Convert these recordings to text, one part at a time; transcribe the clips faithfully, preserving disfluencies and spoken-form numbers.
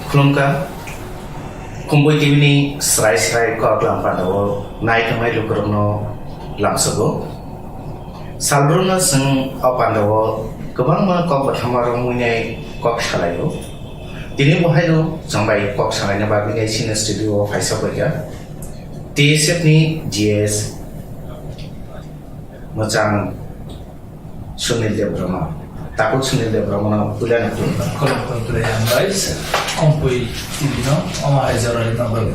Khulumkha, Khumbui T V ni srai srai kok lam pandao nai tongnai lukurokno lamsogo. Salbrumno chwng o pandao kwbangma kok bwthama romwi nai kok salaio. Tini bo haino chwng bai kok salaina bagwi nai chini studio o phaisa paikha T S F ni G S mwchang Sunil Debbarma. Takuk Sunil Debbarmano puila na kung. Kolom koi kure yang guys. Kompui T V no ama hai jora ri no bai.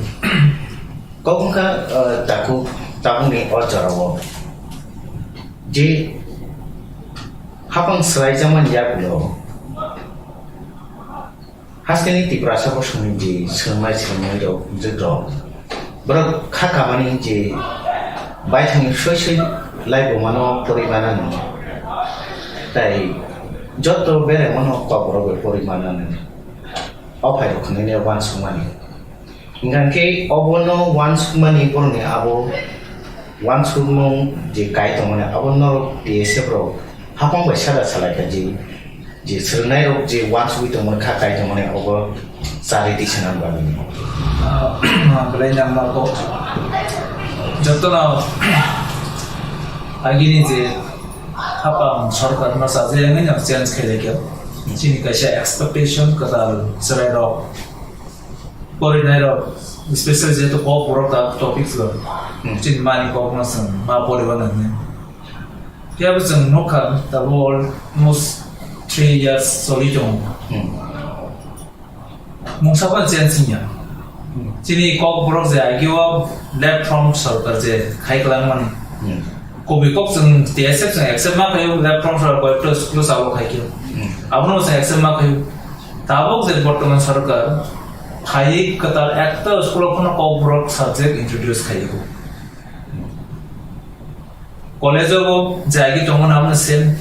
Kok wngkha, eh, takuk, takukni o jorao je hapang swlaijakmani yagulo Hasteni Tiprasa bosongni je swrwngmai swrwngmai rok, bwrwk rok, borok kha kamani je baithangni soi soi lai bumano pori manani, tai joto beraimano kokborok bai pori manani, o phairok khwnwi uansukmani. Hingkha khe obono uansukmani borokni abo uansukmung je kai tongmani abo norok T S F rok hapang bai sada salai kha je, je swrwngnairok je uansugwi tongmani kha kai tongmani obo charwi twi swnam bagwi. Ah, belai nangma kok. Jotono agini je hapang sorkar no sajagwi no change khailai kha. Chini kaisa expectation kwtal chwrairok Porinai rok, especially jehetu kokborok ta topics rok, Hmm. chini mani kokno chwng ma poriba nangni. Phiya bo chwng nukha, tabuk almost three years choli tongo. Hmm. Mungsa phano change wngya. Hmm. Chini kokborok je agio left front sorkar je khai kwlangmani. Hmm. Kubui kok chwng T S F chwng accept ma khaio, left front sorkar koyekta school o chalo khaikhe. Hmm. Abono chwng accept ma khaio. Tabuk je bortoman sorkar phaiwi kwtal ekta school o phano kokborok subject introduce khaiwi. College o bo je agi tongmani abono same.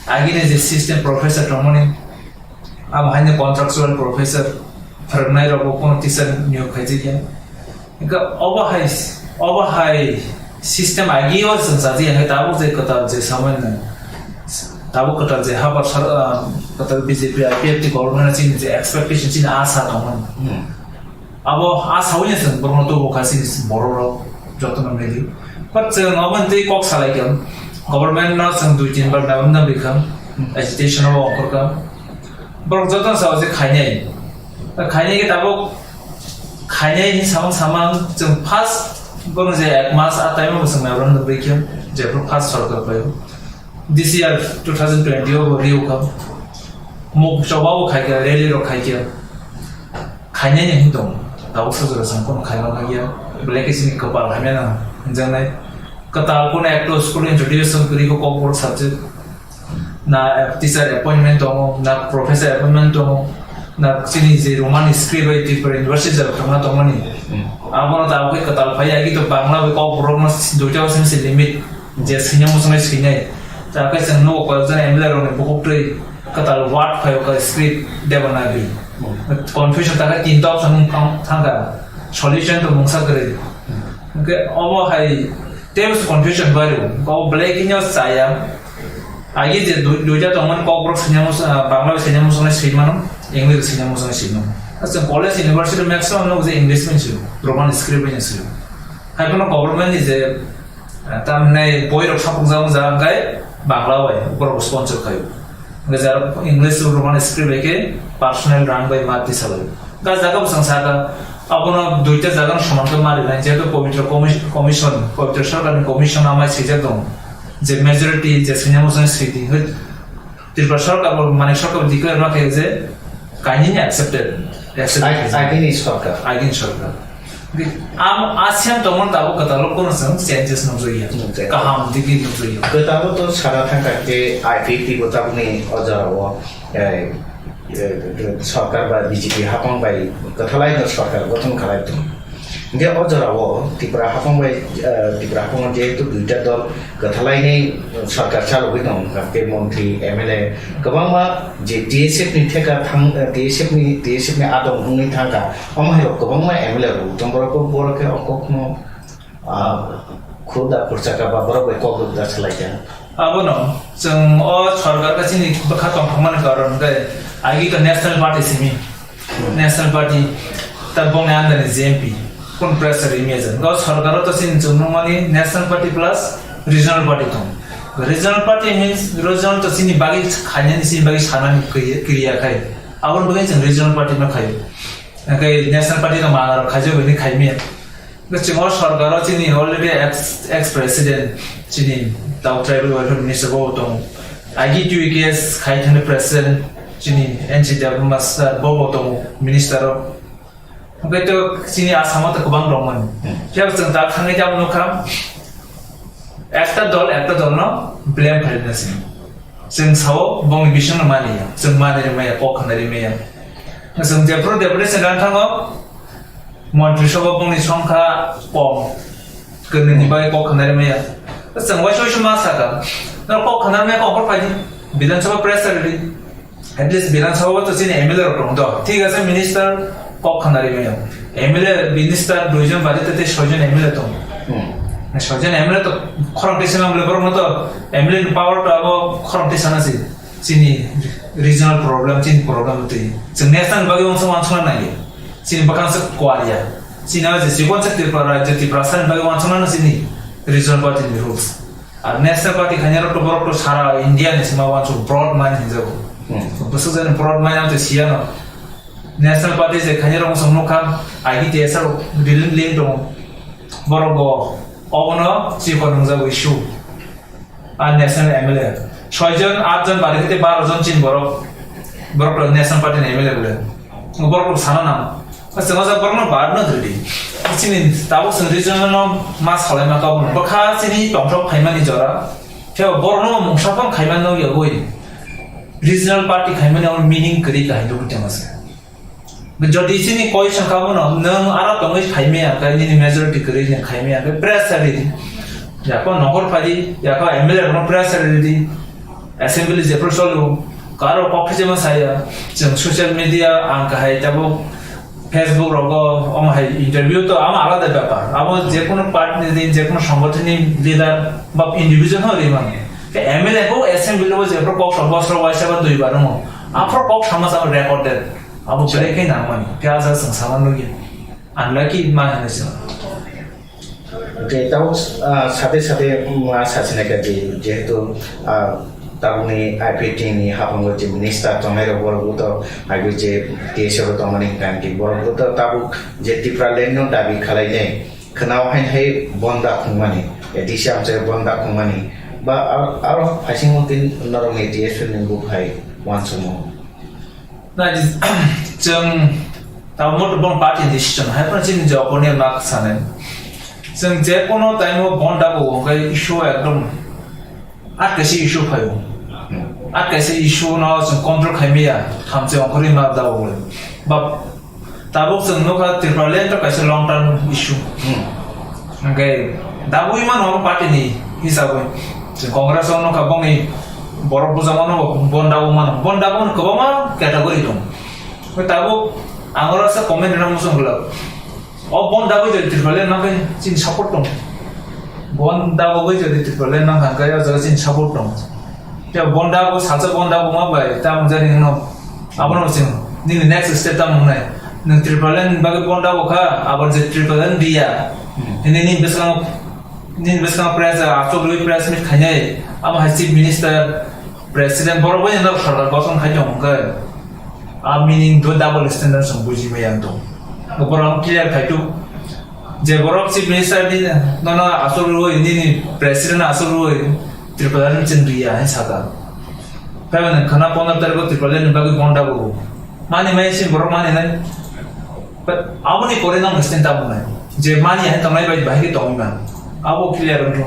Agini je system professor tongmani, abo haino contractual professor, phwrwngnai rok bo kono teacher niyok khaijak ya. Hingkhe obo hai, obo hai system agi o chwng chaji hingkhe tabuk je kwtal je samani, tabuk kwtal je habar sar-, ah, kwtal B J P I P F T government chini je expectation chini asa tongmani. Hmm. Abo asa wngya chwng borokno tubu kha chini borok rok jotono mili. But chwng obo twi kok salai kha government no chwng dui tin bar dawi dawi kha agitation o ongkhor kha. Borok jotono sao je khainai. Khainai khe tabuk khainai hinwi samung samung chwng first borok je ek mas a time o chwng memorandum rikhe jephru first sorkar paio. This year two thousand twenty o bo riu kha. Muk choba bo khai kha, rally rok khai kha. Khainai ni hin tong. Tabuk sajora chwng kono khaima kha ya. Belai khe chini kwpal hamya nang hinjaknai. Kwtal kono ekto school introduce kwrwi kha kokborok subject. Na teacher appointment tongo, na professor appointment tongo, na chini je Roman script bai Tripura University jora thangna tongmani. Hmm. Abono tabuk khe kwtal phai agi to Bangla bai kokborok no duita o simi se limit je swina muchungnai swinai. Ta khe chwng nugo koyekjon M L A rok ni bukhuk twi kwtal word phai o kha script Devanagari. Hmm. Confusion ta khe tinta option wng thang-, thangkha. Solution to mungsa kwrwi. Hmm. Hwnkhe obo hai tei confusion bai rw. Obo belai kheno chaya. Agi je dui-, duita tongmani kokborok sini muchung, ah, Bangla bai sini muchungnai swi mano, English bai sini muchungnai swi mano. Asa college university maximum no je English bai swi, Roman script bai swi. Hai kono government ni je, ah, tamni boi rok sapung jang jang kai Bangla bai, borok sponsor kai. Hingke jara English Roman script bai ke personal rang bai ma tisa lai. Ga jaga bwsang saka, abono duita jaga no soman khe ma rinai, jehetu Pabitra Commis-, Commission, Pabitra Sarkar ni Commission amai swijak tongo. Je majority je sini muchungnai swidi, hoi, Tripura Sarkar bo, Manik Sarkar bo declare ma khe je kainwi ni accepted, accepted Ai-, khe je. Agini Sarkar. Agini Sarkar. Am, asian tongmani tabuk kwtalo kono chwng changes nukjakya. Nukjakya. Kaham digi nukjakya. Kwtalo to sana thangkha khe I P F T bo tabukni o jorao, eh, eh, Sarkar ba B J P hapang bai kwthalai no sarkar gothon khalai tong. Hingke o jorao Tripura hapang bai, eh, Tripura hapang jehetu duita dol kwthalainai sarkar chalogwi tong, hingke montri, M L A kwbangma je T S F ni theka thang, eh, T S F ni, T S F ni adong wngwi thangkha, omo hai rok kwbangma M L A rok tong, borok, borok khe o kokno, ah, khuda khurchaka ba borok bai kok rwkda swlai kha. Abono chwng o sarkar ka chini bwkha tongthokmani karon hwnkhe agi to National Party simi. National Party, ta bongni under ni J M P, kun pressure imagine. Go sorkar o to sin chumung mani National Party plus regional party tong. Regional party means regional to sini bagi khainani sini bagi sanani kriya, kriya khai. Abon bagi chang regional party no khai. Kai National Party no mangaro khajo bini khai mi. Chungo sorkar o chini already ex, ex president chini tau tribal welfare minister bo tong. Agi two case khai thani president chini N C Debbarma sir bo bo tong minister o. Hwnkhe to chini Assam o to kwbang tongmani. Phiya bo chwng ta thangwi tamo nukha. Ekta dol, ekta dol no blame khaina sini. Chwng sao bongni bisingno mani ya. Chwng mani rimaya, kok khna rimaya. Chwng jephru deputation rang thango, montri sabha bongni songkha kom. Kwnwi ni bai kok khna rimaya. Chwng waisa waisa ma saka. No kok khna rimaya kok phai di. Bidhan Sabha pressure di. At least Bidhan Sabha to chini M L A rok tong to. Thik ase, minister kok khna rimaya. M L A minister duijon bade te soijon M L A tong. Soijon M L A to khorang tisa M L A borok no to M L A ni power to abo khorang tisa na si. Chini regional problem, chini problem twi. Chwng national bagwi uansuk uansukna nangya. Chini bwkhang se kwar ya. Chini abo je chikon se Tripura rajyo, Tiprasa ni bagwi uansukna no chini regional party ni rules. Ar national party khaina rok to borok to sara India ni sima uansuk broad mind hinjago. Bwswk jani broad mind am to siya no. National party je khaina rok uansuk nukha, I B T S rok rilin lin tongo. Borok bo obono chikon hwnjago issue. Ar national M L A. Soijon, atjon bari hwte baro jon chini borok. Borok rok national party ni M L A bole. Borok rok sana nang. Chwng o borok no bar no dri. Chini tabuk chwng regional no ma salai ma kabo no. Bwkha chini tongthok phaimani jora. Thebo borok no mungsa phang khaimani no yagwi. Regional party khaimani o meaning kwrwi kahai dugwi tongma se. Jodi chini koi sangka bono, nwng aro tongwi phaimaya, khe nini majority kwrwi nwng khaimaya, khe pressure ridi. Yako nohor phadi, yako M L A bono pressure ridi. Assembly jephru cholo, karo kok khe jema saya, chwng social media, ang kahai tabuk Facebook rogo, omo hai interview to ama alada bepar. Abo jekono party ni, jekono songgothon ni leader ba individual ho rimani. Khe M L A bo assembly o jephru kok song bosro waisa ba dui bar no. Aphro kok sama sama recorded. Abo belai khe nangmani, khe ajak chwng sama nugya. Unlucky ma hinwi chwng. Hwnkhe tamo, ah, sate sate, mm, ah, sachinai kha je, jehetu, ah, tabukni I P T ni haphango je minister tongnai rok borok bo to, abo je T S F o tongmani hwnkha hwnkhe borok bo to tabuk je Tipraland no dabi khwlainai khwnao haino hai bonda khungmani, A D C amchai bonda khungmani ba ar-, aro phaisingmo tei norokni T S F ni buphai uansukmung. Nai, chwng tabuk moto bon party decision hai phano chini je opponent mak sanai. Chwng je kono time o bon dago hwnkhe issue ekdom ar kaisa issue phaio. Ar kaisa issue no chwng control khaimaya, thamchi ongkhorwi ma dago le. Ba tabuk chwng nukha Tipraland to kaisa long term issue. Hwnkhe dabwi mano party ni hisabwi. Chwng Congress o nukha bongni borok bujamano bon dabwi mano. Bon dabwi kwbangma category tong. Hwnkhe tabuk ang oro sa comment rwna muchung glak. O bon dabwi jodi Tipraland nangkhe chini support tong. Bon dabwi jodi Tipraland nangkha hwnkhe o jaga chini support tong. Ya, bon dabwi, salsa bon dabwi ma bai, tamo jani no. Abono sing, nini next step tamo wngnai. Nwng Tipraland ni bagwi bon dabwi kha, abo je Tipraland riya. Hmm. Nini, nini bwskango, nini bwskango press, achuk rwi press meet khainai. Abo hai chief minister, president, borok bai no sarkar gosong khai tong khe. A meaning to double standard song buji maya tong. Borok clear khai tu. Je borok chief minister ni nono asol rwi, nini president asol rwi, Tripura ni chwng riya hai saka. Phaiba nang khana pondro tarikh o Tripura ni bagwi bon dabwi. Mani mai sin borok mani nai. But aboni pore nang stand up nai. Je mani hai tongnai bai bahai ke tongwi man. Abo clear wngkho.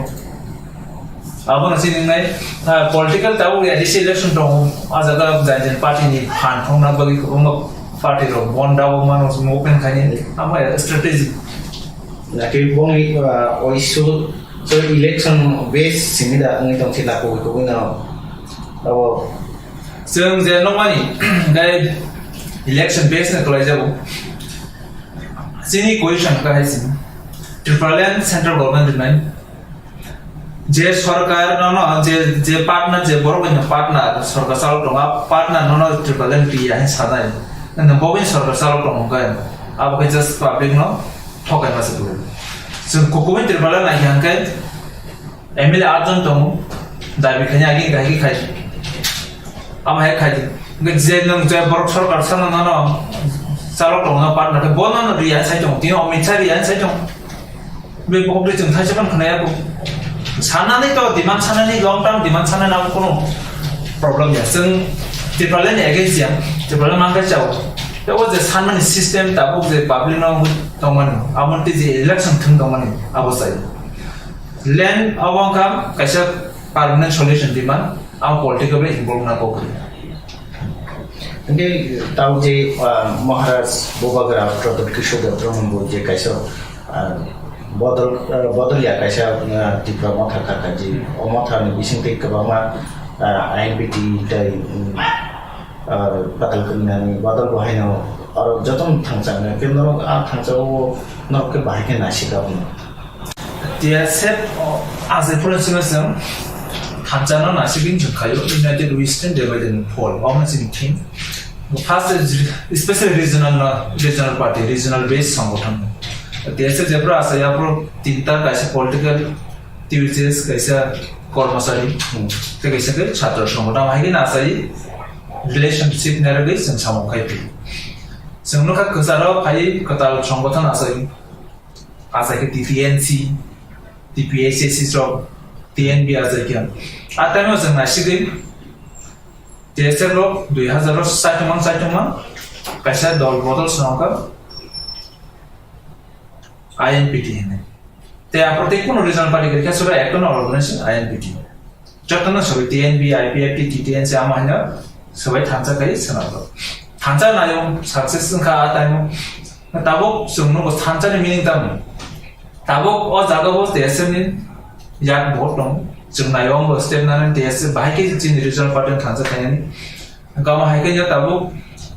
Abono chini wngnai, ah, political tabuk A D C election tongo, ah jaga jai jai party ni phan thongna bagwi kwbangma party rok bon dabo mano movement khaini, amo ya strategy. Laki boni, ah, o issue so election base simi da wngwi tong sila kubui kubui no. Abo chwng je nokmani, gai election base no kwlai jago. Chini question ka hai simi. Tipraland central government rinai. Je sorkar no, no, je, je partner, je borok ni partner, sorkar chalo tongo, a partner no, no, Tipraland riya hai sanai. Nang bobin sorkar salok tong khe, abo khe just public no thokai masa tu. Chwng kukumin Tripura nai khe hwnkhe M L A atjon tongo, dabi khaina agini kahai khe khai. Abo hai khai. Hwnkhe je nwng je borok sorkar sana nano salok tong no partner khe bo nano riya sai tong. Tini Amit Shah riya sai tong. Bini pokok de chwng thaisa phano khwnaya kho. Sanani to demand sanani, long term demand sanani abo kono problem ya. Chwng Tipraland ni against ya, Tipraland mangka chao. Tei o je sanmani system tabuk je public no tongmani, abo tei je election thwng tongmani abo sai. Land abo wngkha kaisa permanent solution demand, abo political bai involve na kok. Hingke tau je, ah, Maharaj Bubagra Pradyut Kishore Debbarma bo je kaisa, ah, bodol, ah, bodol ya kaisa, ah, Tipra motha kaka je, o motha ni bising tei kwbangma, ah, I N P T tei, um, ah, Patal Kanya ni bodol bo haino oro joto no thangchang khe norok a thangchao norok khe bahai khe naisik abo no. T S F, o, asai phuru sima chwng thansa no naisik wng chwng khaio, United We Stand Divided We Fall, omo chini theme. First is re-, special regional no, regional party, regional based songothon. T S F jephru asai, aphru tinta kaisa political activities, kaisa kormachari, hmm, tei kaisa khe chhatro songothon. Hai khe asai relationship narwgwi chwng samung khai phi. Chwng nukha kwcharo phai kwtal songothon asai. Asai khe T T N C, T P H S C chwng, T N B asai khe. A time o chwng naisigwi, T S F rok dui hazar o saichung mang, saichung mang, kaisa dol bodol swnamkha, I N P T hinwi. Tei aphuru tei kunu regional party kwrwi khe, sobo ekta no organization I N P T. Jotono sobai T N B, I P F T, T T N C ama haino sobai thansa khai swnamjak. Thansa nayo success wngkha a time o. Tabuk chwng nugo thansa ni meaning tamo. Tabuk o jaga bo T S F ni yak bo tong. Chwng nayo bo step nani T S F bahai khe chini regional party thansa khainani. Gama hai khe tabuk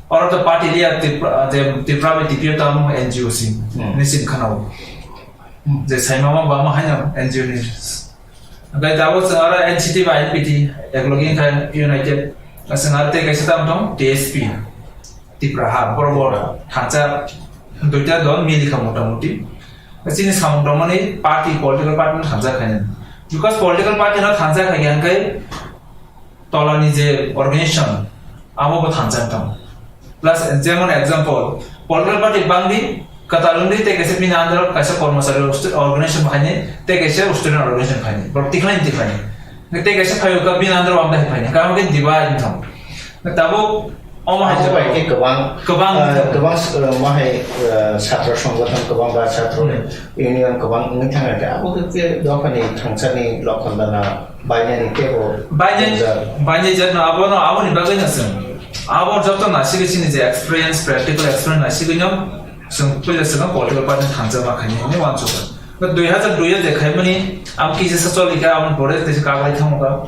oro to party liya Tipra, je Tipra bai T P F tamo N G O si. Hmm. Ni sim khanao. Hmm. Je saimama bama haino N G O ni. Hingke tabuk chwng aro N C T bai N P T, eklogi wngkha United. Chwng aro tei kaisa tamo tong, T S P, Tipra ha, borok bo thansa duita dol mili kha motamuti. Chini samung tongmani party, political party no thansa khainani. Because political party no thansa khaikha hingke tolani je organization, abo bo thansa wng tong. Plus, jemon example, political party bangdi, kwtal wngdi tei kaisa bini under o kaisa kormosari st-, organization phaini, tei kaisa student organization phaini. Borok tikhlai tikhlai. Tei kaisa phaio ka bini under o amda hai phaini. Kamo khe divide wng tong. Tabuk omo hai abo bai khe kwbang, kwbang, ah, wng tong. Kwbang, ah, ma hai, ah, chhatro songgothon kwbang ba chhatro, hmm, union kwbang wngwi thangkha. Abo khe dophani thangsani lokhon dana bainani tebo. Bainani, tongja. Bainani jatno abono, aboni bagwino chwng. Abo joto nasigwi chini je experience, practical experience nasigwino chwng puila chwngno political party thansa ma khaini hinwi uansukha. But dui hazar dui o je khaimani, abo kisa sa choli kha, aboni pore tei kaglai thango kha.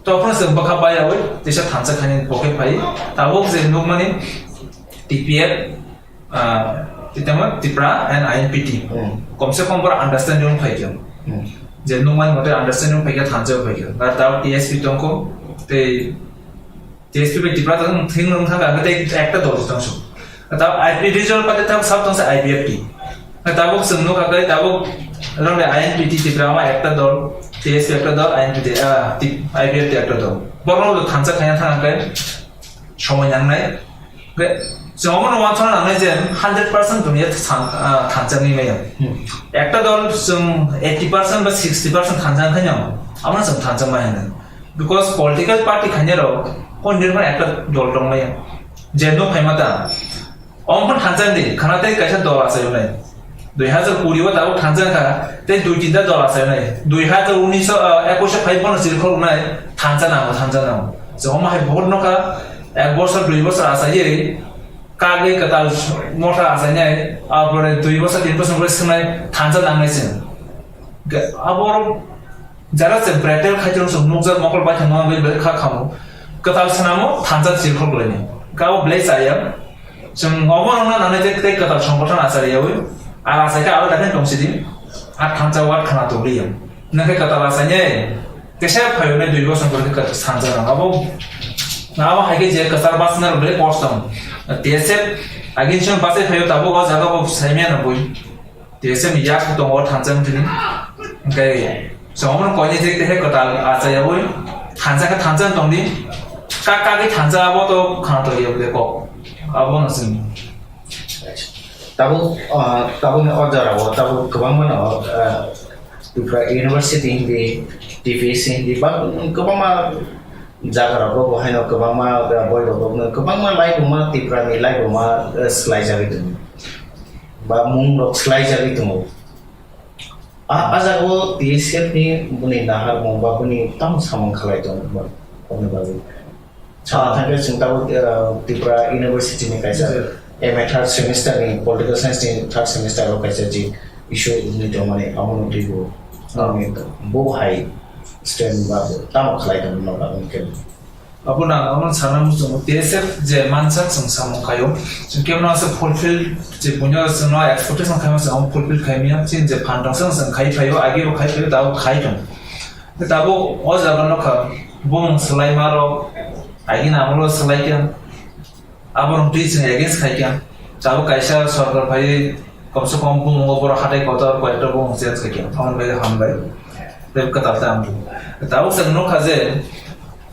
Tophano chwng bwkha baiyawi, tisa thansa khaini poke phai. Tabuk je nukmani T P F, ah, tei tamo Tipra and I N P T. Hmm. Komse kom boro understanding phai khe. Hmm. Je nukmani mote understanding phai khe thansa phai khe. Ar tao T S P tongkho, tei T S P bai Tipra tong thing nung thang khe tei ekta dol tong su. Tao I P regional party tao sab tong sa I P F T. Tabuk chwng nukha khe tabuk rang I N P T Tipra ma ekta dol, T S P ekta dol, I N P T, ah, T-, I P F T ekta dol. Borok thansa khaina thang khe somoi nangnai. Hwnkhe chwng omono uansukna nangnai je hundred percent dunia than-, ah, thansa wngwi maya. Hmm. Ekta dol chwng eighty percent ba sixty percent thansa wngkha no, abono chwng thansa maya hwnwi. Because political party khainai rok hwnwi phano ekta dol tong maya. Je no phaima ta. Omo phano thansa di, khana tei kaisa dol asai hwnwi. Dui hazar kuri o tabuk thansa kha, tei dui tinta dol asai nai. Dui hazar unis o, ah, ekush o phai bono chirikhok nai, thansa nango, thansa nango. Chwng omo hai vote no kha, ek bosor, dui bosor asai ye, kagwi kwtal motha asai nai, apore dui bosor, tin bosor pore swngnai, thansa nangnai chwng. Ga-, aboro jara chwng practical khai chwng chwng nukjak mokol bai thangma bai belai kha khamu. Kwtal swnamo, thansa chirikhok laini. Kabo belai chaya. Chwng obo wngna nangnai je tei kwtal songbothon achariyaui, a achai khe abo dakhai tong sidi, a thansa ward khana tongriya. Nang khe kwtal achainai, kisa phaiwi nai dui bosor pore khe kwtal thansa rang abo Abo hai khe je kwchar bachna rok le post tong. T S F agin chwng bachai phaio tabuk o jaga bo saimya no bui. T S F ni yak tongo thansa mtini. Hingke chwng omo no koini je kehe kwtal achai yaui thansa khe thansa tong di. Kak kagwi thansa abo to khana to yok de kok. Abo no chwng. Tabuk, ah, tabukni o jorao tabuk kwbangma no, ah, Tripura University hindi, T V C hindi, ba kwbangma jaga rogo bo haino kwbangma, ah, boi rogo no kwbangma laibuma Tripura ni laibuma, ah, swlai jagwi tongo. Ba mung rok swlai jagwi tongo. A, a jaga o T S F ni buni nahar mung ba buni tamo samung khalai tongo ba, oboni bagwi. Sa thangkhe chwng tabuk, eh, Tripura University ni kaisa M A third semester ni, Political Science ni third semester o kaisa je issue wngwi tongmani, amo no twibo, ah, bo hai student ba tamo khlai tongmani no ba wngkhe. Abo nang amo sana muchungo T S F je mansak chwng samung khaio, chwng kebo no se fulfill je buino chwng no expectation khaima chwng amo fulfill khaimya, chini je phan tong chwng chwng khai phaio, agi bo khai phaio, tabuk khai tong. Tabuk o jaga no kha, bumung swlai ma rok, agi na amo swlai khe. Aborok twi chwng against khai kha. Tabuk kaisa sorkar phai kom se kom bumungo borok hatai kotor koyekta bumung change khai kha. Aboni bagwi hambai. Tei kwtal ta ang. Tabuk chwng nukha je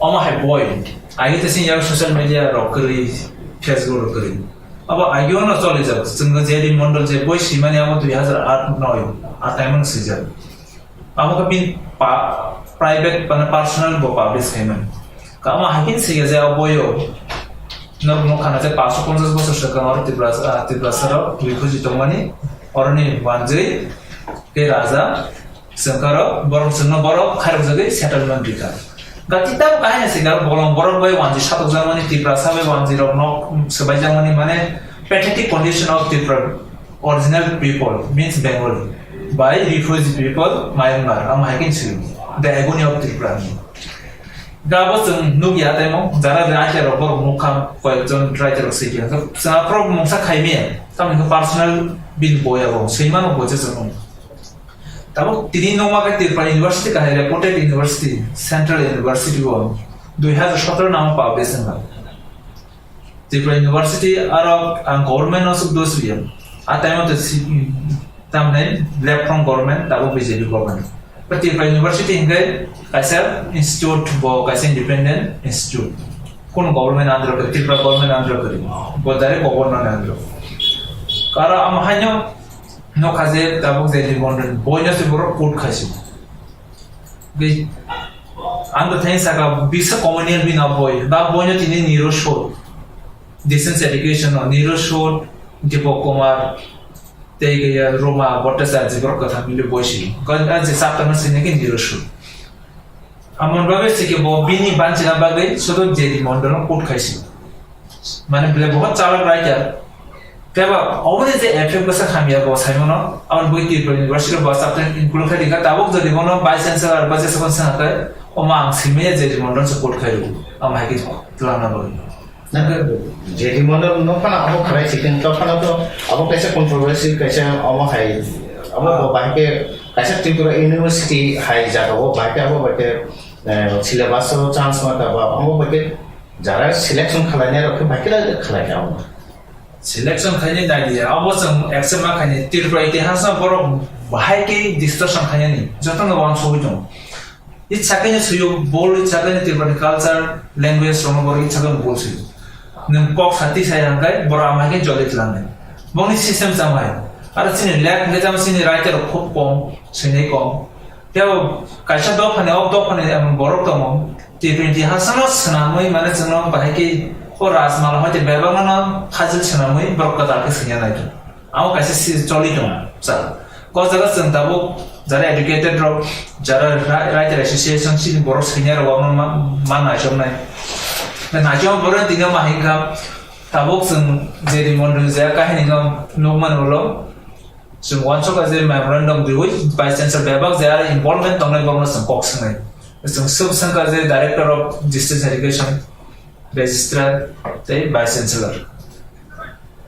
omo hai boi. Agi te sini yak social media rok kwrwi, Facebook rok kwrwi. Abo agi ono choli jak. Chwng je di mondol je boi simani abo dui hazar aat noi. A time no swijak. Amo khe bini pa-, private mane personal bo publish khaimani. Kamo hai khe siya je abo yo. Nok nok khana je paanch sho ponchas bosor swkang aro Tripura, ah, Tripura saro refugee tongmani. Oroni wanjwi ke raja sengkaro borok sengno borok khairok jagwi settlement rikha. Gati tam kahini siya bolong borok bai wanjwi satok jangmani Tripura sabai wanjwi rok nok swbai jangmani mane pathetic condition of Tripura. Original people means Bengali, by refugee people Myanmar, amo hai khe swi, the agony of Tripura. Gabo chwng nukya temo, jara je akhya rok borok nukha, koyekjon writer rok swi khe. Chwng aphuru mungsa khaimya, tamni khe personal bini boya bo, swimano bo je chwng. Tabuk tini nokma khe Tripura University kahai reputed university, Central University o dui hazar sotoro namo publish wngkha. Tripura University aro ang government no suk dos riya. A time o to si, tamne left from government, tabo B J P government. But Tripura University hingke kaisa institute bo, kaisa independent institute. Kono government under kori, Tripura government under kori. Bo direct government under. Karo am haino no kaje tabuk je di government boy no se borok quote khaisi. Ge, ang to thani saka bisa communal bini boi, ba boi no tini Niro Shod, Distance Education no Niro Shod, Deepak Kumar, tei ke ya Roma Bhattacharya borok katham bini boi si. Kan a je chapter no sini ke Niro Shod. Amon babe sike bo bini banchina bagwi sudu J D Mondol no quote khaisi. Mane bile bohot chalak writer. Keba oboni je effect bwsa hamya bo saimano, amon bui Tripura University bo subject include khai dikha, tabuk jodi bono vice chancellor ba jesa kon sanga khai, omo ang simaya je Mondol support khai ru, am hai ki twlangna bagwi. Nang J D Mondol no phana abo khlai sikin to phana to abo kaisa controversy kaisa omo hai abo bo bahai ke kaisa Tripura University hai jaga o bahai ke abo bahai ke, eh, syllabus o chance ma ta ba abo bahai ke jara selection khlainai rok khe bahai ke khlai ka abo. Selection khainai nai di, abo chwng accept ma khainai. Tripura itihas no borok bahai khe discussion khainani, jotono wansugwi tongo. Itsa khe suyo bol, itsa khe Tripura ni culture, language rokno borok itsa khe bol suyo. Nwng kok sati sai hangkai borok ama khe joli tlangnai. Bongni system chamai. Aro chini lek hingke chama chini writer rok khub kom, sinai kom. Tebo kaisa dophani, o dophani emon borok tongo. T twenty hasano swnamwi mane chwngno bahai khe o Rajmala hoite bebakno phajil swnamwi borok kwtal khe swngya naidi. Amo kaisa si choli tongo, sir. Ko jaga chwng tabuk jara educated rok, jara ra-, writer association chini borok senior rok no ma, ma naichomnai. Na naichom borok tini ma hingkha tabuk chwng J D Mondol je kahini no nukmani ulo. Chwng wansukha je memorandum riwi vice chancellor bebak je aro involvement tongnai borokno chwng kok swngnai. Chwng swk swngkha je director of distance education, registrar tei vice chancellor.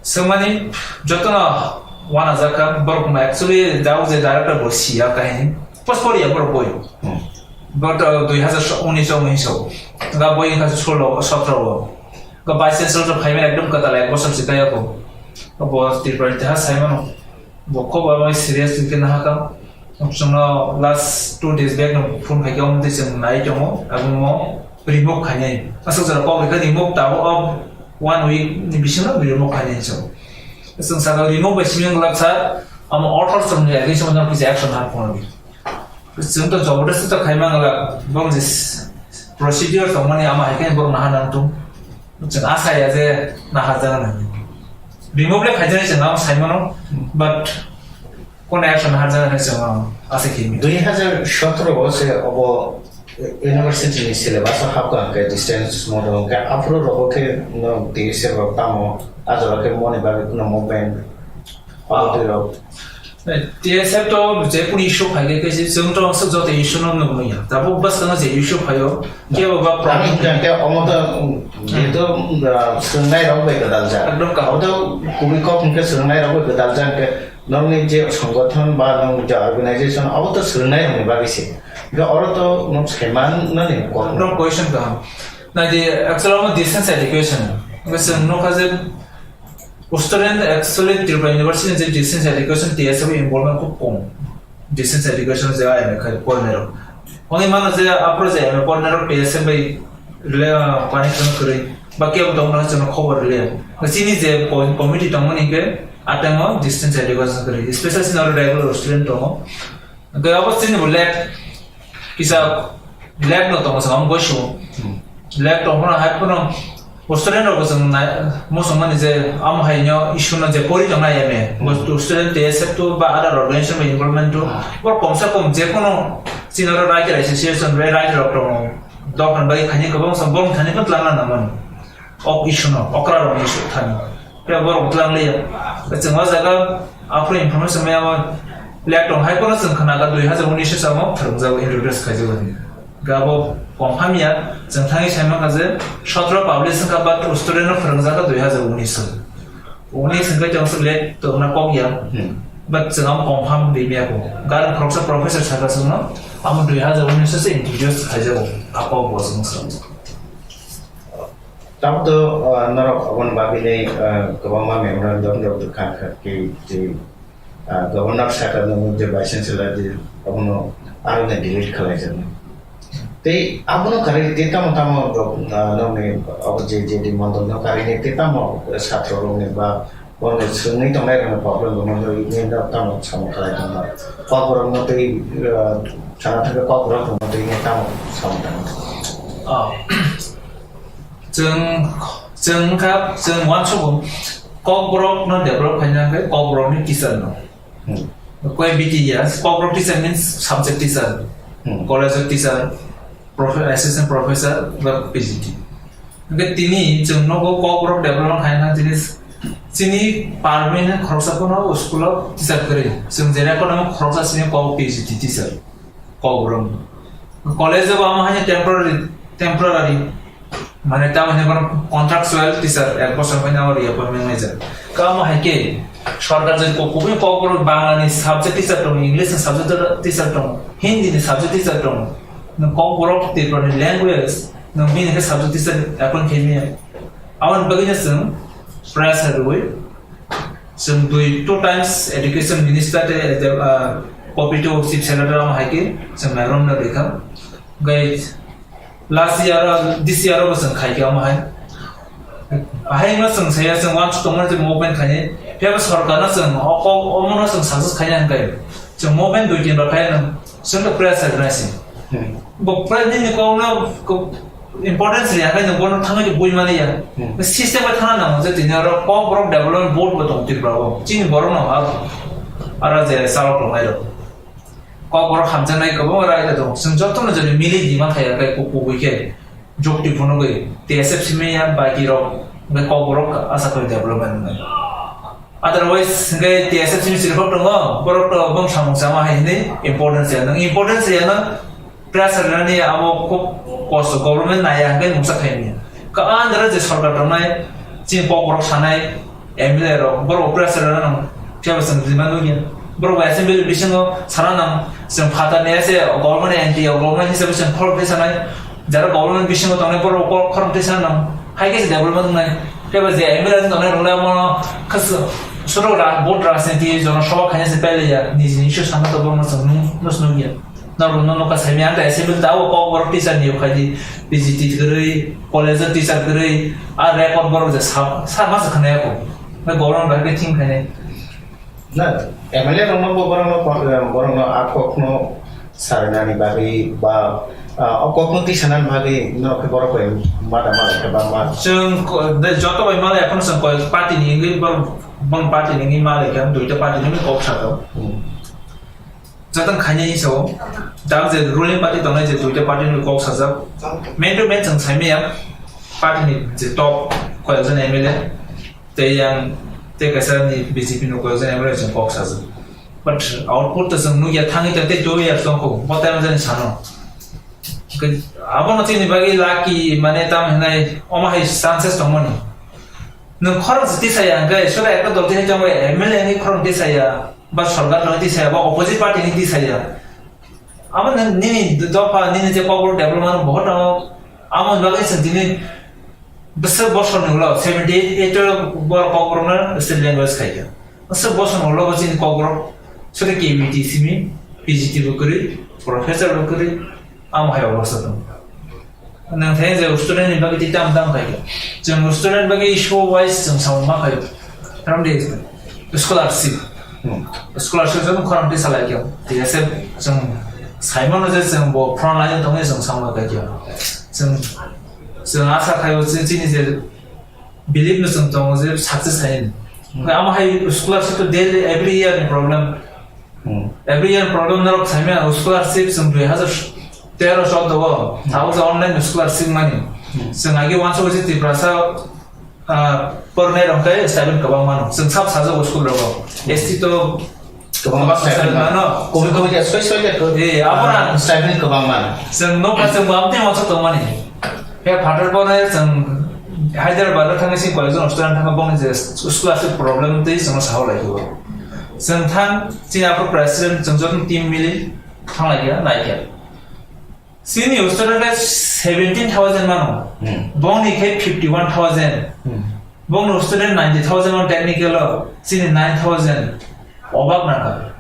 Swngmani jotono uanajakha borok ma actually dao je director bo siya kahini. Post poriya borok boi. Hmm. But, uh, dui hazar unis o wngwi so. Ga boi wngkha solo, sotro o. Ga vice chancellor to phaimani ekdom kwtal ek bosor se kaya ko. Bo Tripura ni teha saimano. Bo kho ba mai serious ke na hakam. Chwngno last two days back no phone khai ke om de chwng nai tongo. Abo mo remove khainai. Aswk jora kok rikha remove tabo of one week ni bisingo remove khainai so. Chwng saka remove bai simi wngkha sir. Amo order chwng ni agei chwng no kisa action ha phone. Chwng to jabardasti to khai mangla, bong je procedure tongmani ama hai khe borok naha nang tung. Chwng asa ya je naha jana nang. Remove le khaijani chwng amo sai mano, but kono action naha jana nang chwng asa khe mi. Dui hazar sotro o se obo university ni syllabus o hapkha hwnkhe distance mode hwnkhe aphuru rogo khe no T S F rok tamo ajora khe moni bagwi kuno movement. Obo twi rok. T S F to je kunu issue phai khe, khe chwng to aswk joto issue no nukmaya. Tabuk bwskang je issue phaio, kebo ba Tamo problem. Hwnkhe omo to, um, jehetu, um, uh, swrwngnai rok bai gwdal jak. Ekdom kaham. Omo to kubui kok hwnkhe swrwngnai rok bai gwdal jak hwnkhe nokni je songothon ba nokni je organization obo to swrwngnai rokni bagwi se. Hwnkhe oro to nok saiman nani kok. Ekdom question kaham. Nai di actual omo distance education. Hwnkhe chwng nukha je Student actually Tripura University ni je distance education T S F involvement khub kom. Distance education je ai khai pornero. Oni mano je apro je M A pornero T S F bai rele, ah, connection kwrwi. Ba kebo tongna chwngno khobor rele. Chini je co-, committee tongmani ke atemo distance education kwrwi. Special sino regular student tongo. Hwnkhe abo chini bo lab kisa lab no tongo sa, amo goisu. Hmm. Lab tong phano hai phano student rok bo chwng nai, muchung mani je amo hai no issue no je pori tong nai ame. Hmm. Bo student T S F to ba other organization ba involvement to. Hmm. Bo kom se kom je kono chini oro writer association, writer rok tongo. Dophani bai khaini kwbang sa bong thani phano twlang na nang mani. Ok issue no, okra rok ni issue thani. Khe borok tlang liya. Chwng o jaga aphuru information maya o lab tong hai kono chwng khna ka dui hazar unis o samo thwrwngjago, introduce khaijago ni. Ga bo confirm ya, chwng thangwi sai mankha je sotro publish wngkha but student no phwrwngjak dui hazar unis o. Unis wngkha chwng se lab tongna kok ya. Hmm. But chwng amo confirm rimya ko. Garang khoroksa professor saka chwngno amo dui hazar unis o se introduce khaijago. Apo bo chwng se. Tamo to, ah, norok aboni bagwi ni, ah, kwbangma memorandum rok rwkha kha ki, ki, ah, governor saka no je vice chancellor di abono aro ne delete khalai jani. Tei abono kari tei tamo tamo rok, ah, nokni abo je, je di mondol no kari ni tei tamo satro rok ni ba Borok swngwi tongnai rokni problem rokno twi nini no tamo samung khlai tongma. Kokborok no twi, ah, sana thangwi kokborok no twi nini tamo samung tangma. Oh. Chwng, chwng wngkha, chwng uansukgo kokborok no develop khaina hwnkhe kokborok ni teacher no. Hmm. Koi B T ya, kokborok teacher means subject teacher, Hmm. college o teacher, profe-, assistant professor, ba P G T. Hwnkhe tini chwng nogo kokborok development khaina tini chini permanent khoroksa phano school o teacher kwrwi. Chwng je record namo khoroksa chini kok P G T teacher kokborok. College o bo amo haino temporary, temporary. Mane tamo hino bono contractual teacher ek bosor phano abo reappointment naijak. Kamo hai khe sorkar je ko-, kubui kokborok Bangla ni subject teacher tongo, English ni subject teacher tongo, Hindi ni subject teacher tongo. Nwng kokborok Tripura ni language, nwng bini khe subject teacher appoint khaimaya. Aboni bagwino chwng pressure rwui, chwng dui, two times education minister tei, ah, copy to chief secretary rok hai khe chwng memorandum rwkha. Hwnkhe last year, ah, this year bo chwng khai khe omo hai. Ahai no chwng saya chwng uansuk tongmani je movement khainai. Phiya bo sorkar no chwng o kok, omo no chwng success khaina hwnkhe chwng movement dui tin rok khai nang chwng to pressure rwnai se. Hmm. Bo prai nini kok no ko importance riya khai no bono thangwi bui mani ya. Hmm. System bai thana nang je tini oro kokborok development board bo tong Tripura o. Chini borok no ha ara je salok rok nai rok. Kokborok hamjaknai kwbangma raida tongo. Chwng jotono jodi mili di mankha ya, kai kuk kubui khe jukti phunugwi T S F simi ya, baki rok hwnkhe kokborok asa khe development wngnai. Otherwise, hwnkhe T S F simi chirikhok tongo, borok to bwng samung sama hai hwnwi importance ya. Nwng importance ya, nwng pressure rwnani abo khub kosto, government naiya hwnkhe mungsa khaimya. Ka andra je sorkar tongnai, chini kokborok sanai, M L A rok, borok pressure rwna nang, phiya bo chwng rima nukya. Borok bai assembly bisingo sana nang, Chwng phatar ni ase government anti, government hisabe chwng khorok twi sanai. Jara government bisingo tongnai borok khorok twi sanai. Hai khe se development wngnai. Tei ba je M L A tongnai rok le mono khas soro ra-, vote rajniti jono sabha khaina se pailaiya. Niji ni issue sana to borok no chwng nung, nus nung ya. Norok no nokha saimya ang assembly ta o kok borok teacher ni ukhai di P G T kwrwi, college o teacher kwrwi, a record borok je sa, sa ma se khna ya ko. Na government bai khe thing khainai. Na, M L A rokno bo borokno kon-, borokno a kokno sarinani bagwi ba, ah, o kokno tisanani bagwi norok khe borok bai mada mada khe ba ma. Chwng ko-, de, joto bai mala ekhon chwng koi party ni wngwi bor-, bong party ni wngwi mala khe duita party ni wngwi kok sato. Hmm. Jotong khainai sao, dam je ruling party tongnai je duita party ni kok sajak. Man to man chwng saimaya party ni je top koi jon M L A. Tei yang tei kaisa ni B J P no koi jon M L A chwng kok sajak. But output to chwng nukya thangwi tei two years tongkho, bo time jani sano. Abono chini bagwi lucky mane tam hinai omo hai chances tongmani. Nwng khorang se tisaya hwnkhe sura ekta dol tei tongwi M L A ni khorang tisaya, ba sorkar no tisaya, ba opposite party ni tisaya. Amo nwng nini dopha, nini je kokborok development bohot tongo, amo bagwi chwng tini bwswk bosor ni ulo seventy eight, eight borok kokborok no state language khaikha. Aswk bosong ulo bo chini kokborok, sori K B T simi, P G T bo kwrwi, professor bo kwrwi, amo hai obostha tong. Nang thai je student ni bagwi tei tam tam khai. Jeng student bagwi issue wise jeng samung ma khai. Ram de scholarship. Hmm. Scholarship jeng khorang tei salai kyo. T S F jeng Simon je jeng bo front line tong jeng samung khai kyo. Jeng, jeng asa khai chini je believe no chwng tongo je success hai. Hmm. Omo hai scholarship to daily every year ni problem. Hmm. Every year problem norok saimya scholarship chwng dui hazar tero choudo o. Hmm. Thago je online scholarship mani. Hmm. Chwng agi uansuk je Tiprasa, ah, pornai rok khe stipend kwbang mano. Chwng sab sajak school rogo. Hmm. S T to Kwbangma stipend mano. Komi komi khe soi soi khe ko-, eh, abo na. Ah, stipend kwbang mano. Chwng nokha chwng bo amtwi masa tongmani. Khe phatar bo nai chwng Hyderabad o thangwi si college o student thangma bongni je scholarship problem tei chwngno sawi lai khe bo. Chwng thang chini aphuru president chwng joto team mili thang lai khe nai khe. Chini student khe seventeen thousand mano. Hmm. Bongni khe fifty one thousand. Hmm. Bongni student ninety thousand mano technical o, chini nine thousand. Obak nangkha.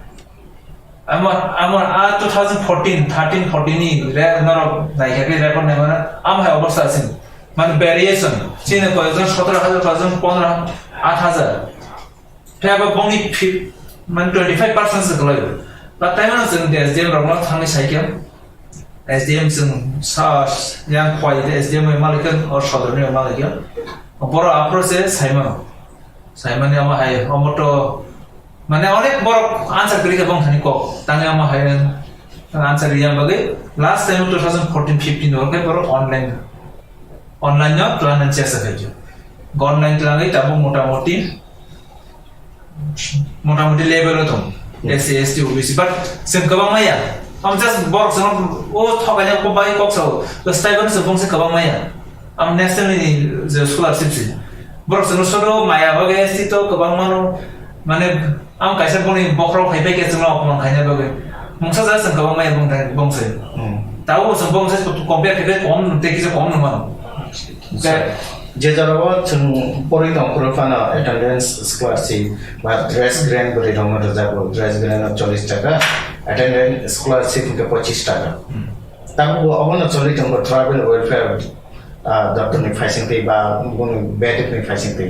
Amo, amo a two thousand fourteen, thirteen, fourteen ni re-, norok naikha khe record naimano, amo hai obostha chini. Mane variation. Chini koyekjon sotoro hajar, koyekjon pondro, aat hajar. Phiya ba bongni phi-, mane twenty five percent se kwlai. Ba taimano chwng S D M rokno thangwi saikhe, S D M chwng sa yang khwai de S D M bai malikha, or sodorni bai malikha. Boro aphuru se saimano. Saimani omo hai, omo to, mane onek borok answer kwrwi khe bong thani kok. Tangwi omo hai answer yang bagwi last time two thousand fourteen fifteen o khe borok online, online no twlang nani chesta khaikhe. Online twlangwi tabuk motamoti, motamoti level o tong. Hmm. S C, S T, O B C, but chwng kwbangma ya. Am just borok chwng o thokaina kok bai kok sao. Just tai bani chwng bongse kwbangma ya. Am national ni je scholarship si. Borok chwng sodo maya bagwi S T to kwbangma no, mane, Ang kaisa boni bokhorok hai pai khe chwngno apman khaina bagwi. Mungsa ja chwng kwbangma ya bong thai, bong sai. Hmm. Tabuk chwng bong sai compare khe kom, tei kisa kom nung mano. Sir, je jorao chwng porwi tong phuru phano attendance scholarship ba dress grant bwrwi rokno rwjago, dress grant no chollish taka, attendance scholarship hwnkhe pochish taka. Hmm. Tabuk bo obono choli tongo tribal welfare, ah, doptor ni phaising twi ba boni bedek ni phaising twi.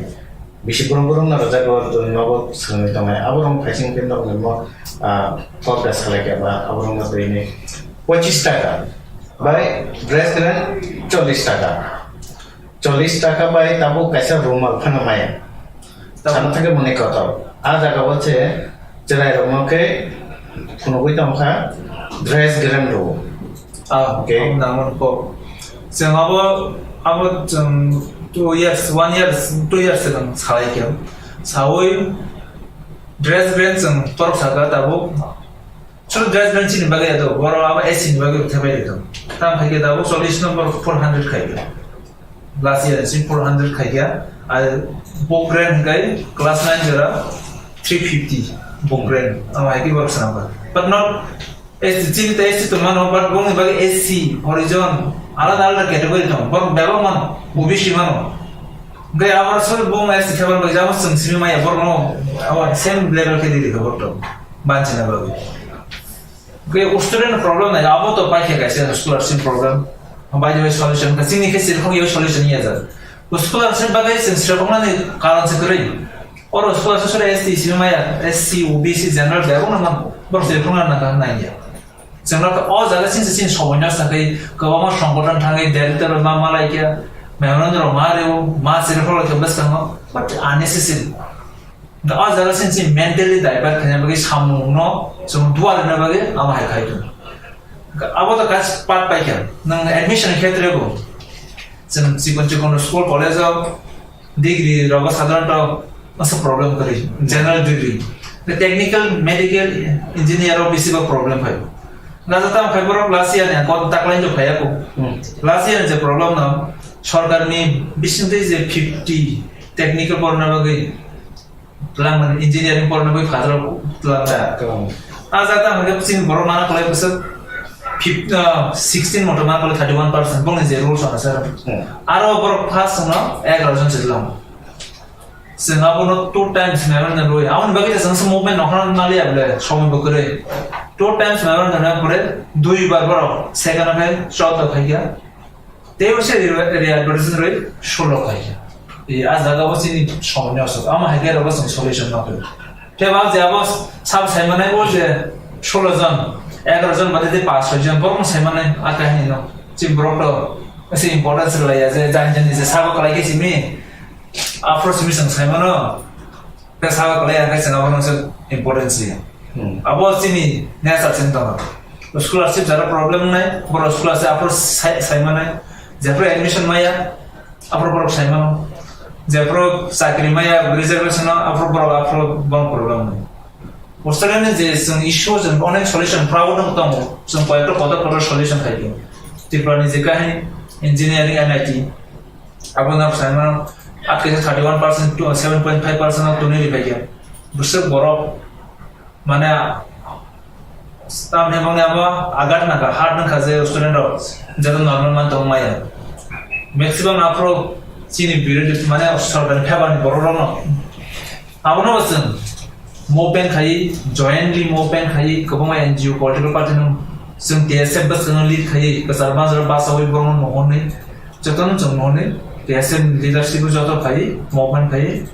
Bisi borok borok no rwjak bo nogo swrwngwi tongnai. Aborok phaising twi nokni mo, ah, kok da salai khe ba aborok no twi ni pochish taka bai dress grant chollish taka. Chollish taka bai tabuk kaisa rumal phano maya. Tabuk. Sana thangkhe mwnwi kotor. A jaga o se chwrai rokno khe phunugwi tongkha dress grant rwo. Ah, okay. Abo nangmani kok. Chwng abo, abo chwng two years, one year, two years sigang salai khe. Sawi dress grant chwng torok saka tabuk. Chwng dress grant chini bagwi ado, borok abo S C ni bagwi thepaido. Tam khai khe tabuk chollish number four hundred khai khe. Last year si four hundred khaikha, ai book grant hwnkhe class nine jora three fifty book grant, amo hai khe borok swnamkha. But not S T, chini ta S T tongmano, but bongni bagwi S C, Horijon, alada alada category tongo. Borok bebak mano, O B C mano. Hwnkhe abo sori bong S T khe bagwi jabo chwng simi maya borokno abo same level khe riri khe borok tongo. Banchina bagwi. Hwnkhe student problem nai, abo to paikhe kaisa scholarship problem. By the way, solution khe chini khe sirkhok yo solution ya jat. Scholarship bagwi chwng sirkhoknani karon se kwrwi. Oro scholarship sori S T simi maya, S C, O B C, general bebak no man. Borok sirkhokna nang kha nai ya. Chwng no o jaga sini sini somonya sa khe kwbangma songgothon thangwi director ma malai khe memorandum rok ma reo ma siri pholo khe bwskango, but unnecessary. O jaga sini sini mentally divert khaina bagwi samung no chwng duar na bagwi ama hai khai tong. Abo to kas pat pai khe nang admission khetre bo chwng chikon chikon school college o Degree rogo sadharanto masa problem kwrwi, general degree. The technical, medical, engineer o bisi bo problem phai. Gaja tam khai borok last year ni kon taklai jo phai ako. Hmm. Last year je problem no, sorkar ni bising tei je fifty technical porna bagwi tlang mani, engineering porna bagwi phadra tlang. Ah, tlang. Ah, jata hwnkhe chini borok mana kwlai bwswk fif-, ah, sixteen moto mana kwlai thirty one percent, bongni je rules ono sir. Hmm. Aro borok first wngno egaroh jon se tlang. Chwng abono two times memorandum rwi. Aboni bagwi chwng se movement nokhorna maliya bole, somoi bo kwrwi. Two times memorandum rwi pore, dui bar borok second o phai chwda khaikha. Tei bo se re-, re-advertisement rwi solo khaikha. E, a jaga bo chini somoni osok. Ama hai khe rogo chwng solution ma khe. Tei ba je abo sab sai manai bo je solo jon, egaroh jon bade tei pass soi jon borok sai manai a kahini no. Chini borok to se importance rwlaiya je jani jani je sabo kwlai khe simi. Afro simi chwng sai mano. Khe sabo kwlai ya khe chwng abono se importance ya. Hmm. Abo chini nature chini tongo. Scholarship jara problem nai, borok scholarship afro sai, sai manai. Jephru admission maya, afro borok sai mano. Jephru chakri maya, reservation no, afro borok afro borok problem nai. Australia ni je chwng issue chwng onek solution proud no tongo. Chwng koyekta kotor kotor solution khai di. Tripura ni je kahini engineering N I T. Abo no sai mano, at khe thirty one percent to seven point five percent of tuni ribai khe. Bwswk borok, mane, tam ni bangni abo agat naka, hard naka je student rok, joto normal man tong maya. Maximum aphro chini birodhi, mane, sorkar ni favor ni borok rok no. Abono bo chwng movement khai, jointly movement khai, kwbangma N G O, political party no chwng T S F bwskango lead khai, kwchar banjaro bachaui borokno mohornwi, jotono chwng mohornwi, T S F ni leadership o joto khai, movement khai,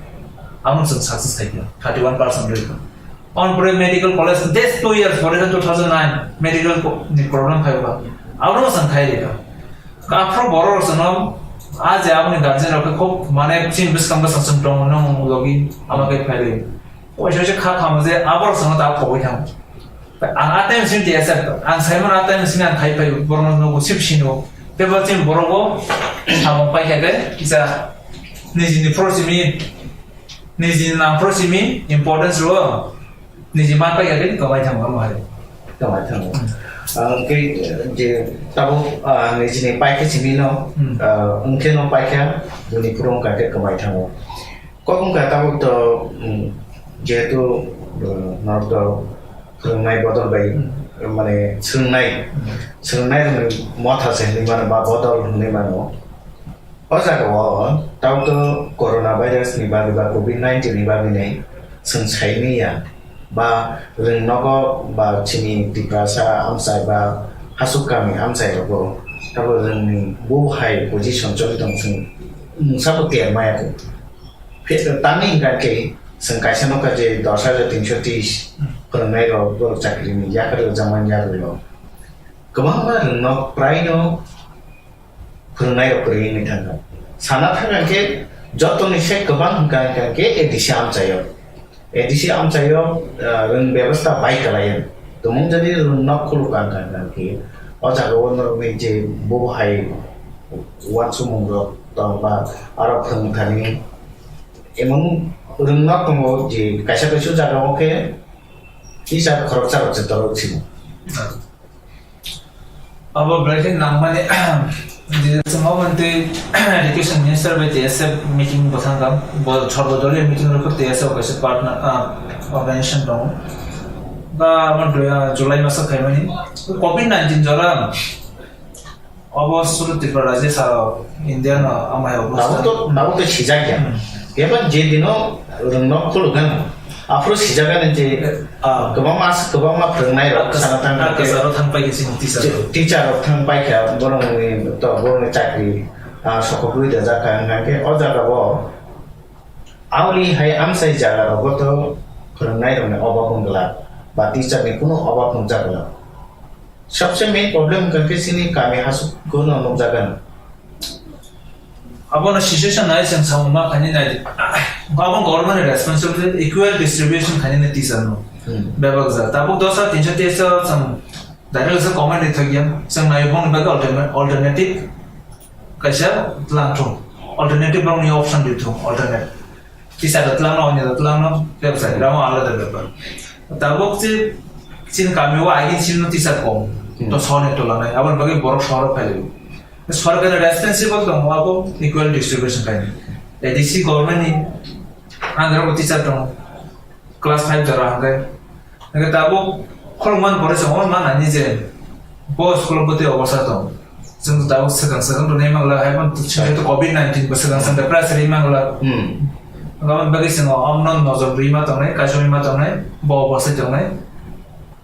abono chwng success khai kha, thirty one percent rwi kha. On pore medical college, this two years, for example, two thousand nine, medical co-, ni problem khai kha, abono chwng khai rwi kha. Aphro borok rok chwngno, a je aboni guardian rok khe khub, mane, chini bwskang bwsang chwng tongo, nwng logi ama khe phai rwi. Waisa waisa kha kha mo je aborok chwngno ta khobwi thango. Ang a time sini T S F, ang sai mano a time sini ang khai phai borokno nugo sip sino. Tei bo chini borok bo samung pai kha khe kisa nijini phoro simi, nijini nang phoro simi importance rwo. Niji man pai kha khe kwmai thango, omo hai. Kwmai thango. Hmm. Ah, hwnkhe, je tabuk, ah, nijini pai khe simi no, Hmm. ah, hwnkhe no pai kha, bini phuru wngkha khe kwmai thango. Kok wngkha tabuk to, hmm, jehetu, ah, norok to phwrwngnai bodol bai, Hmm. mane, swrwngnai, Hmm. swrwngnai rokni motha se hinwi mano ba bodol hinwi mano. O jaga o tabuk to corona virus ni bagwi ba covid nineteen ni bagwi nai chwng sai manya ba rwng nogo ba chini Tiprasa amchai ba hasuk kami amchai rogo tabuk rwng ni bo hai position choli tong chwng mungsa bo ter maya ko. Phe-, tamni hwnkha khe chwng kaisa nokha je dos hajar tinso tris phwrwngnai rok borok chakri ni yakarwi rwjakmani yakarwi rok kwbangma rwng nok prai no phwrwngnai rok kwrwi wngwi thangkha. Sana thangkha khe jotoni se kwbang hwnkha hwnkha khe A D C amchaio. A D C amchaio, ah, rwng bebostha bai kwlaio. Tumung jadi rwng nok khuluk kha hwnkha hwnkha khe o jaga o norokni je bo hai uansukmung rok tong ba aro phwrwng thani emon rwng nok tongo je kaisa kaisa jaga o khe kisa khoroksa rok se torok simo. Abo belai khe nangmani, je chwng obo twi Education Minister bai T S F meeting bo thangkha, bo sorbo doliyo meeting rwkha, T S F kaisa partner, ah, organization tongo. Ba, amo dui, ah, July maso khaimani. Covid nineteen jora. Obo suru Tripura rajya sa India no amai obo Tabuk to, tabuk to sijak ya. Hmm. Keba je dino rwngno khulukgano. Aphuru sijakgani je, ah, kwbangma as-, kwbangma phwrwngnai rok sana thang khe. Kasaro thang pai khe sini teacher. Teacher rok thang pai kha, borokni to, borokni chakri, ah, sokogwi dajak kha, hwnkha khe o jaga o Auli hai amsai jaga rogo to phwrwngnai rokni obak wng glak, ba teacher ni kunu obak wng jak glak. Sabse main problem wngkha khe chini kami hasuk no nukjagan. Abono situation nai chwng samung ma khaini nai. Abo government ni responsibility equal distribution khaini nai teacher no. Hmm. Bebak ja. Tabuk dosa tinso teacher chwng Direct se comment ri thok ya, chwng nai bongni bagwi altern-, alternative kaisa tlang thung. Alternative bongni option ri thung, alternate. Kisa da tlang no, onya da tlang no, bebsa, ramo alada bepar. Tabuk si, sin kami o aigin sin no tisa kom. Hmm. To sone to lanai, aboni bagwi borok soro phai. Sorkar responsible tong, abo equal distribution kai. A D C government ni under o tisa tong. Class five jora hwnkhe. Hwnkhe tabuk khorokmani pore chwng omo manani je bo school o bwtwi obosha tong. Chwng tabuk swkang swkang rwnai mangla, hai phano chwng to covid nineteen bo swkang swkang pressure rwi mangla. Hmm. Aboni bagwi chwng omono nojor rwi ma tongnai, kaichomwi ma tongnai, bo obosha tongnai.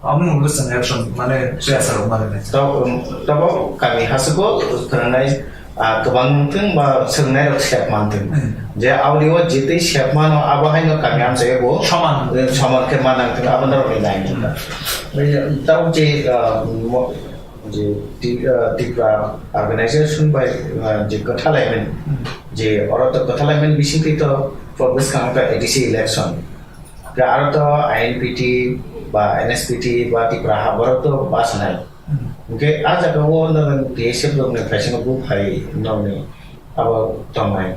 Omo nungwi chwng action mane pressure rok mane. Tab-, tabuk kami hasugo khwnanai Ah, kwbang wngthung ba swrwngnairok sep manthung. Hmm. Je audio o jitwi sep mano, abo haino kami amchai bo, Soman. Eh, soman khe manang thung, abo norokni line wngkha. Hmm. Bai, tabuk je, ah, mo-, je Ti-, ah, Tripura organization bai, ah, je kwthalaimen, Hmm. je oro to kwthalaimen bisingtwi to focus kha wngkha A D C election. Khe aro to I N P T ba N S P T ba Tripura ha borok to bus nai. Hmm. Hwnkhe a jaga o nwng T S F rokni phaisano buphai nokni abo tongnai.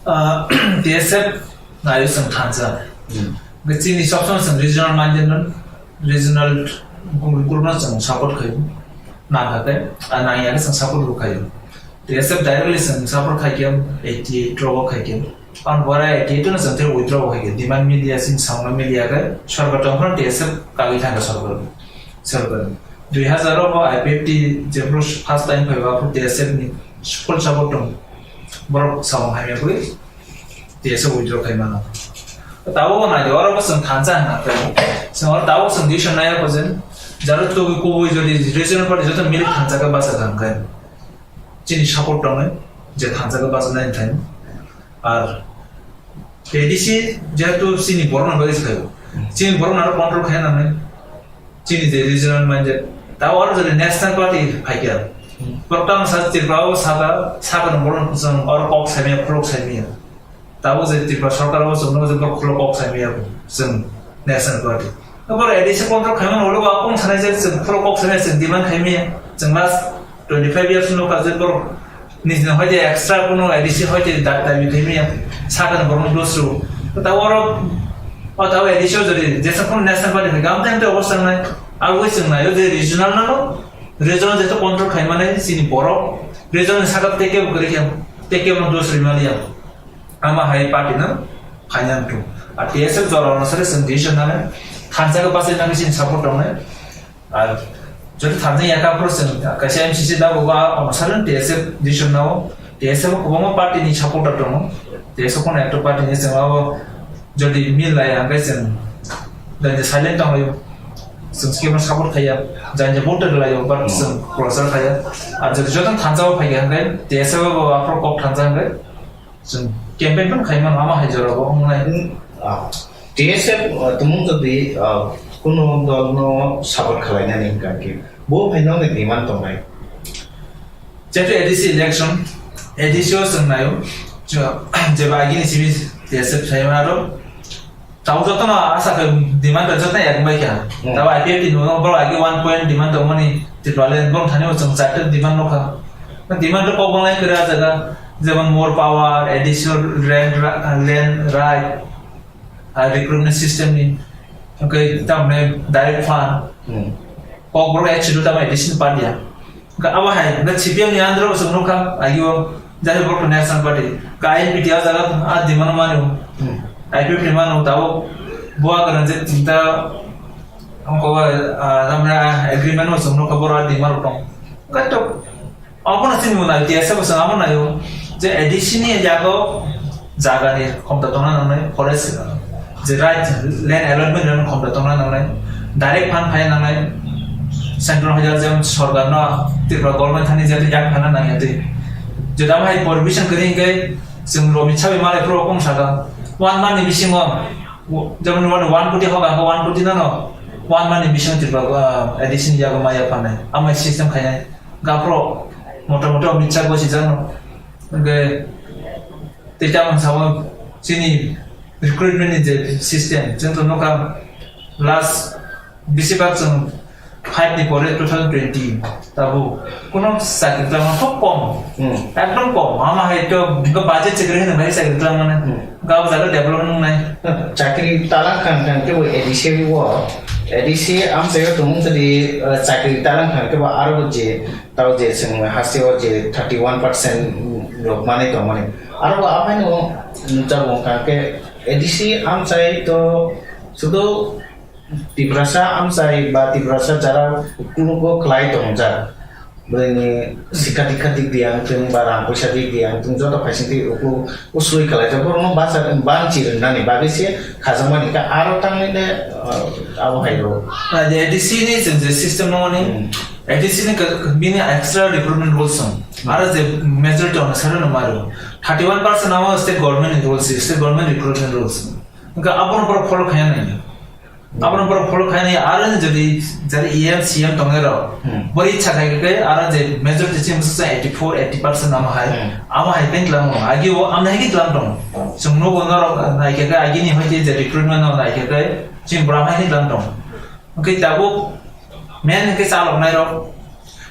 Ah, T S F naio chwng thansa. Hmm. Hwnkhe chini sob somoi chwng regional minded no, regional group no chwng support khaio. Nangkha khe, ah, nangya khe chwng support bo khaio. T S F directly chwng support khaikhe eighty eight rok khaikhe. Ang bora eighty eight no chwng tei withdraw khaikhe. Demand media sing samung media khe sorkar tongphano T S F kagwi thangkha sorkar. Sorkar. Dui hazar o bo I P F T jephru first time phaiba aphuru T S F ni full support tong. Borok samung hamya khe T S F withdraw khai mano. Tabuk bo nai oro bo chwng thansa hwna khe. Chwng oro tabuk chwng decision nai kho je jaro tugwi kubui jodi regional party joto milik thansa khe basa thang khe. Chini support tongnai, je thansa khe bachanai thani. Ar A D C jehetu chini borokno bagwi se khaio. Chini borokno aro control khaina nangnai. Chini je regional minded. Ta oro jodi national party phaikha. Hmm. Borok tamo sa Tripura o saka, saka no borok chwng oro kok saimaya, khulok saimaya. Tabuk je Tripura sorkar o chwngno je borok khulok kok saimaya chwng national party. Borok A D C control khaimani ulo bo kung sanai je chwng khulok kok saimaya chwng demand khaimaya. Chwng last twenty five years no kaje borok nijini hoite extra kuno A D C hoite da-, dabi khaimaya. Sakani borok dosru. Ta oro o ta A D C o jodi jesa kuno national party khai gamte amte obostha nai. Abo chwng nai o je regional no, regional jeto control khaimani chini borok. Regional saka teke bo kwrwi khe, teke bo dosri maliya. Ama hai party no khaina wngthung. A T S F jora ono sari chwng decision nanai. Thansa khe bachai nangwi chini support tongnai. Ar jodi thansa ya kha phuru chwng kaisa M C C da bo ba ono sari T S F decision nao. T S F o kwbangma party ni supporter tongo. T S F kono ekta party ni chwng abo jodi mil lai hwnkhe chwng jodi silent tonglaio. Chwng skema support khaiya. Jani vote laio but chwng prochar khaiya. Ar jodi joto thansa o phaiya hwnkhe T S F o bo aphuru kok thansa hwnkhe. Chwng campaign phano khaimano, ama hai jorao wngnai. Hmm, ah, T S F, ah, tumung jodi, ah, kuno dolno support khwlainani hwnkha khe, bo phai nokni demand tongnai. Jehetu A D C election, A D C o chwng naio, chwng, jeba agini simi T S F saimano aro, Tabuk jotono asa khe demand rok jotono yak bai kha. Hmm. Tabuk I P F T ni ulo borok agi one point demand tongmani Tipraland borok thani bo chwng charta demand nukha. Demand rok kok banglai kwrwi ah jaga, jemon more power, additional land ra-, land right, ah, recruitment system ni, hwnkhe tamoni direct fund. Hmm. Kok borok actually tamo additional party ya. Hwnkhe abo hai, hwnkhe C P M ni under o bo chwng nukha, agio, jai borok to National Party. Ka I N P T o jaga, a demand mano. Hmm. I P F T mano, tabuk bo a kwrwng je chinta Ongko, ah, tamni, ah, agreement o chwng nukha borok dima rok tong. Kaito, obono chini mwnai, T S F bo chwng abo naio je A D C ni yago jaga ni khomta tongna nangnai, forest, ah, je right land allotment ni khomta tongna nangnai, direct fund phai nangnai, central hoiya je sorkar no Tripura government thani je yak phana nangya twi. Je tamo hai provision kwrwi hwnkhe chwng Romit Sabai malai phuru kong saka, one month ni bisingo, jemon one koti hoga, one koti no no, one month ni bisingo Tripura, ah, A D C ni yago maya phanai, amai system khainai. Gaphro motamoti o mitsa gosi jano. Hwnkhe tei tamoni sabo chini recruitment ni je system, chwng to nukha last bisibak chwng five ni pore two thousand twenty tabuk kuno chakri tangma khub kom. Hmm. Ekdom kom. Ama hai to budget chakri hwnwi bai chakri tangmani. Hmm. Gao jaga development wngnai. Chakri talang khan khan khe bo A D C o, A D C amchaio tongmung tadi, eh, chakri talang khan khe bo aro je tao je chwng haste o je thirty one percent rok manwi tongmani. Aro bo aphai no nukjago khan khe A D C amchai to sudu Tiprasa amchai ba Tiprasa jara uklugo kwlai tongjak. Bwrwini sikha dikha dik di ang thung ba rang puisa dik di ang thung joto phaising twi uklu usui kwlaijak. Borokno bacha banchi rwnani bagwi se khajakmani khe aro tangwi le, uh, abo hai rw. Ah, je A D C ni chwng je system no ni, Hmm. A D C ni ka-, bini extra recruitment rules song. Hmm. Aro je majority ono saro no mario. Thirty one percent amo state government ni rules, state government recruitment rules. Hwnkhe abono borok follow khaiya nai. Abono borok follow khainai, aro ni jodi jari E M, C M tongnai rok, Hmm. bori ichha khai khe aro je majority chini bwswk eighty four, eighty percent amo hai, Hmm. amo hai khe tlang tongo. Agi o amni hai khe tlang tongo. Chwng nugo norok nai khe khe agi ni hoi khe je recruitment no nai khe khe chini bwrang hai khe tlang tongo. Hwnkhe tabuk main hwnkhe chalok nai rok